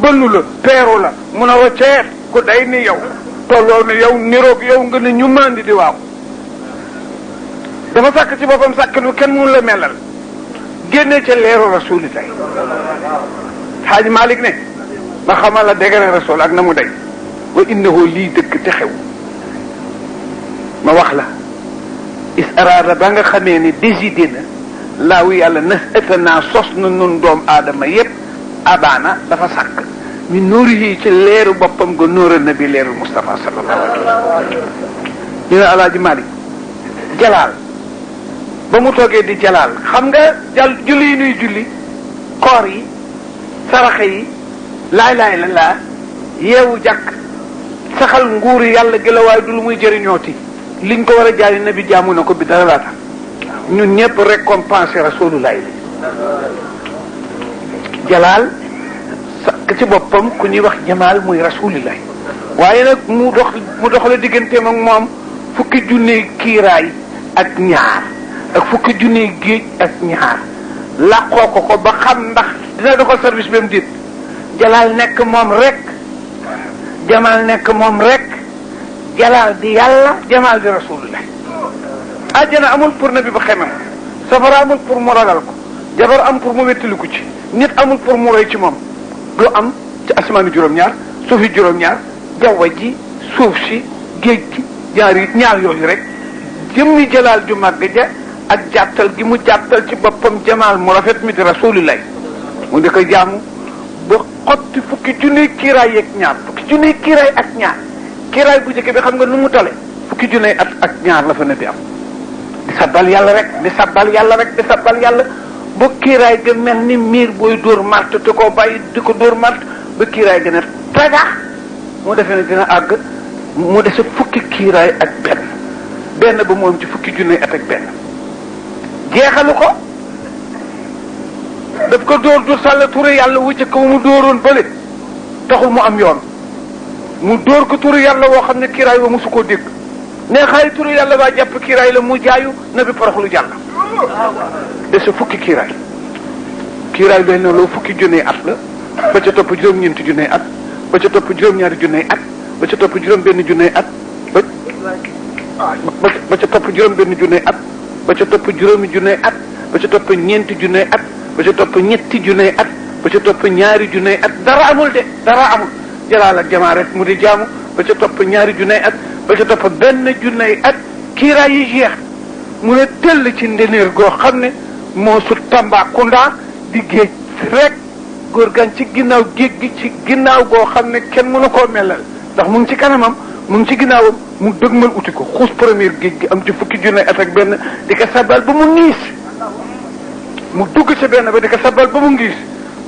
Speaker 2: bënnu la peeru la mun a rocceet ku day ni yow tolloo ni yow niroog yow nga ne ñu mandi di waaw dafa sàkk ci boppam sàkk lu kenn mun la melal génne ca leeru rasulillah xaaj Malik ne ma xamal la dégane rasul ak na mu day wa innahu lii dëgg te xew ma wax la is araada ba nga xamee ni décidé na laawu yàlla nas ëttanaa sos na nun doom aadama yépp abaana dafa sàkk mi nuurihi ci leeru boppam nga nóoral na bi leeru Mustafa sallallahu alayhi wa sallam ñu ne alaaji Malik jalaal ba mu toogee di jalaal xam nga julli yi nuy julli koor yi saraxa yi laay la laa yeewu jàkk saxal nguuri yàlla gi la waaye du lu muy jëriñooti liñ ko war a jaari nabi jaamu na ko bi dara laata ñun ñëpp récompenser rasulullah jalaal sakk ci boppam ku ñuy wax jamaal muy rasulullah waaye nag mu dox la digganteem ak moom fukki junne kiiraay ak ñaar ak fukki junne géej ak ñaar làqoo ko ba xam ndax dina doxal service ba mu dit jalaal nekk moom rek jamaal nekk moom rek jalaal di yàlla jamaal di rasulullah àjjana amul pour nabi ba xemam safara amul pour mu ragal ko jabar am pour mu wettaliku ci nit amul pour mu roy ci moom lu am ci asmaani juróom-ñaar suufi juróom-ñaar jawwa ji suuf si géej gi ñaar yooyu rek jëmmi jalaal ju màgg ja ak jàttal gi mu jàttal ci boppam jamaal mu rafet mi di rasulillah mu di ko jaamu ba xotti fukki junniy kiiraay yeeg ñaar fukki junniy kiiraay ak ñaar kiiraay bu njëkk bi xam nga nu mu tale fukki junniy at ak ñaar la fa ne bi am di sabbal yàlla rek di sabbal yàlla rek di sabbal yàlla ba kiiraay ga mel ni miir booy dóor mart te koo bàyyi di ko dóor mart ba kiiraay ga ne tagax mu defee ne dina àgg mu dese fukki kiiraay ak benn ba moom ci fukki junniy at ak benn jeexalu ko daf ko dóor du sàll turu yàlla wu jëkk mu dóoroon bële taxul mu am yoon mu dóor ko turu yàlla woo xam ne kiiraay ba mosu koo dégg ne xay turu yàlla baa jàpp kiiraay la mu jaayu na bi paraxlu jàll de sa fukki kiiraay doy na loo fukki junnee at la ba ca topp juróom-ñeenti junnee at ba ca topp juróom-ñaari junnee at ba ca topp juróom-benn junnee at ba ca topp juróom-benn junnee at ba ca topp juróomi junnee at ba ca topp ñeenti junnee at ba ca topp ñetti junnee at ba ca topp ñaari junnee at dara amul de dara amul jalaal ak jamaa rek mu di jaamu ba ca topp ñaari junney at ba ca topp benn junney at kiiraay yi jeex mu ne tëll ci ndeneer goo xam ne moo su Tambacounda di géej rek góor gan ci ginnaaw géej gi ci ginnaaw goo xam ne kenn mënu koo melal ndax mu ngi ci kanamam mu ngi ci ginnaawam mu dëgmal uti ko xuus première géej gi am ci fukki junney at ak benn di ko sabal ba mu niis mu dugg ca benn ba di ko sabal ba mu ngiis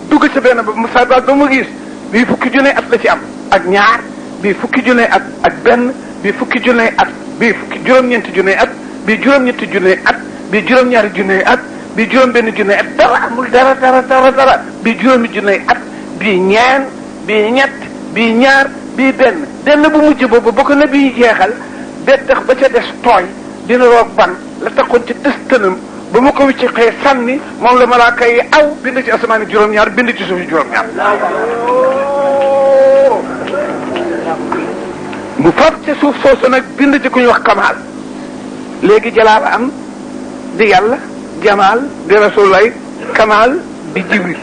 Speaker 2: dugg ca benn ba mu sabal ba mu ngiis bii fukki junney at la ci am ak ñaar bii fukki junney at ak benn bii fukki junney at bii fukki juróom-ñeenti junney at bii juróom-ñetti junney at bii juróom-ñaari junney at bii juróom-benn junney at dara amul dara bii juróomi junney at bii ñeen bii ñett bii ñaar bii benn bu mujj boobu ba ko na bii jeexal tax ba ca des tooy dina roog ban la taxoon ci tëstanam ba mu ko wicci xëy sànni moom la malaaka yi aw bind ci asamaani juróom-ñaar bind ci suufi juróom-ñaar mu fab ca suuf soosu nag bind ci ku ñu wax kamaal léegi jalaal am di yàlla jamaal di rasulullah kamaal di jibril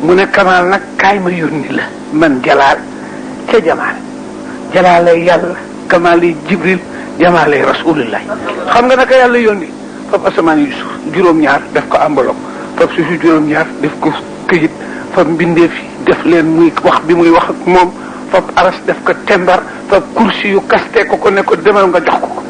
Speaker 2: mu ne kamaal nag kaay ma yónni la man jalaal ca jamaal jalaalay yàlla kamaalay jibril jamaalay rasulullah xam nga naka yàlla yónni fab asamaan yi suuf juróom-ñaar def ko enveloppe fab suufi juróom-ñaar def ko këyit fab mbindeef yi def leen muy wax bi muy wax ak moom fab aras def ko tembar fab kursi yu kaste ko ne ko demal nga jox ko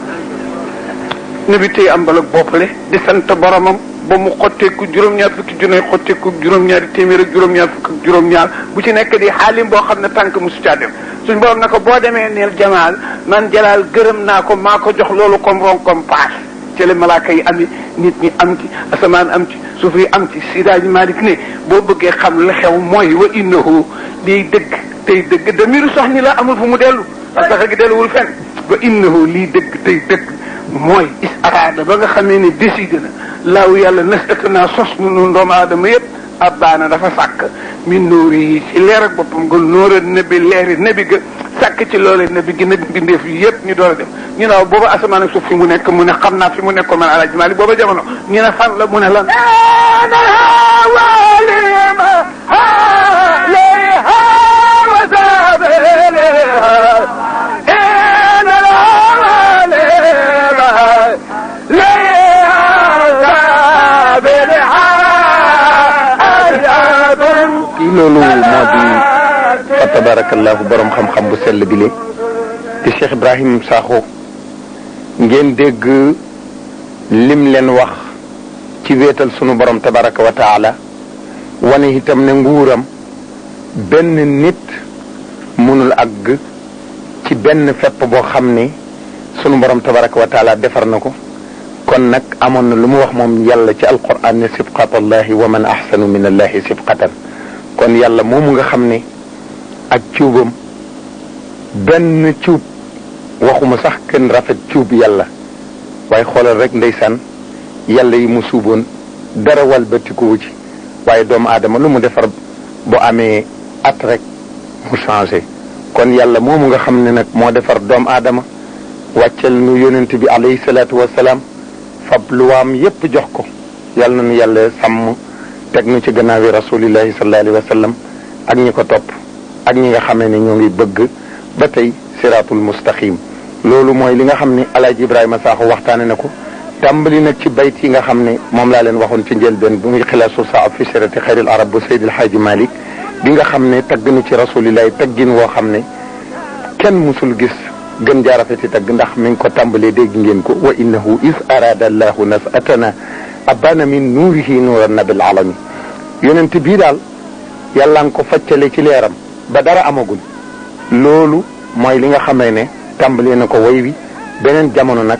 Speaker 2: ne bi tey enveloppe boppale di sant boromam ba mu xotteeku juróom-ñaar fukki junne xotteeku juróom-ñaari téeméer ak juróom-ñaar fukk ak juróom-ñaar bu ci nekk di xaalim boo xam ne tànk musu caa dem suñ borom na ko boo demee neel jamaal man jalaal gërëm naa ko maa ko jox loolu comme ron comme paas ci la malaaka yi ami nit ñi am ci asamaan am ci suuf yi am ci Sidaaji Malik ne boo bëggee xam la xew mooy wa innahu liy dëgg tey dëgg damiru sox ni la amul fu mu dellu parce que gi delluwul fenn wa innahu liy dëgg tey dëgg mooy is araada ba nga xamee ne décidé na laaw yàlla nasatana sos nu doomu aadama yëpp abbaana dafa sàkk min nóori yi ci leer ak boppam nga nóora nebi leeri nebi ga sàkk ci loolee nebi gi nebi bindeef yi yëpp ñu door a dem ñu ne booba asamaan ak suuf fi mu nekk mu ne xam naa fi mu nekk ko man Alaaji Maalik booba jamono ñu ne fan la mu ne lan
Speaker 3: loolu moo di fa tabarakallahu borom xam-xam bu sell bi le di Cheikh Ibrahim Sakho ngeen dégg lim leen wax ci wéetal sunu borom tabaraka wa taala wane itam ne nguuram benn nit mënul àgg ci benn fepp boo xam ne sunu borom tabaraka wa taala defar na ko kon nag amoon na lu mu wax moom yàlla ci alquran ne sibqatallahi wa man ahsanu min allahi sibqatan kon yàlla moomu nga xam ne ak cuubam benn cuub waxuma sax kenn rafet cuub yàlla waaye xoolal rek ndeysaan yàlla yi mu suuboon dara walbatikuwu ci waaye doomu aadama lu mu defar bu amee at rek mu changé kon yàlla moomu nga xam ne nag moo defar doomu aadama wàccel nu yonent bi alayhi salaatu wasalaam fab luwaam yépp jox ko yàlla na nu yàlla sàmm teg nu ci gannaawi rasulillahi sallallahu alayhi wa sallam ak ñi ko topp ak ñi nga xamee ne ñoo ngi bëgg ba tey siratul mustaqim loolu mooy li nga xam ne alaaji Ibrahima Sakho waxtaane na ko tàmbali nag ci bayt yi nga xam ne moom laa leen waxoon ci njëlbeen bu muy xilaasu saa fi sirati xayril arab bu Seydil Haaji Malik bi nga xam ne tagg na ci rasulillahi taggin woo xam ne kenn musul gis gën jaarafeti tagg ndax mi ngi ko tàmbalee dégg ngeen ko wa innahu is arada allahu nasatana abana min nuurihi nuuran nabil alami yonent bii daal yàlla nga ko faccale ci leeram ba dara amagul loolu mooy li nga xamee ne tàmbalee na ko way wi beneen jamono nag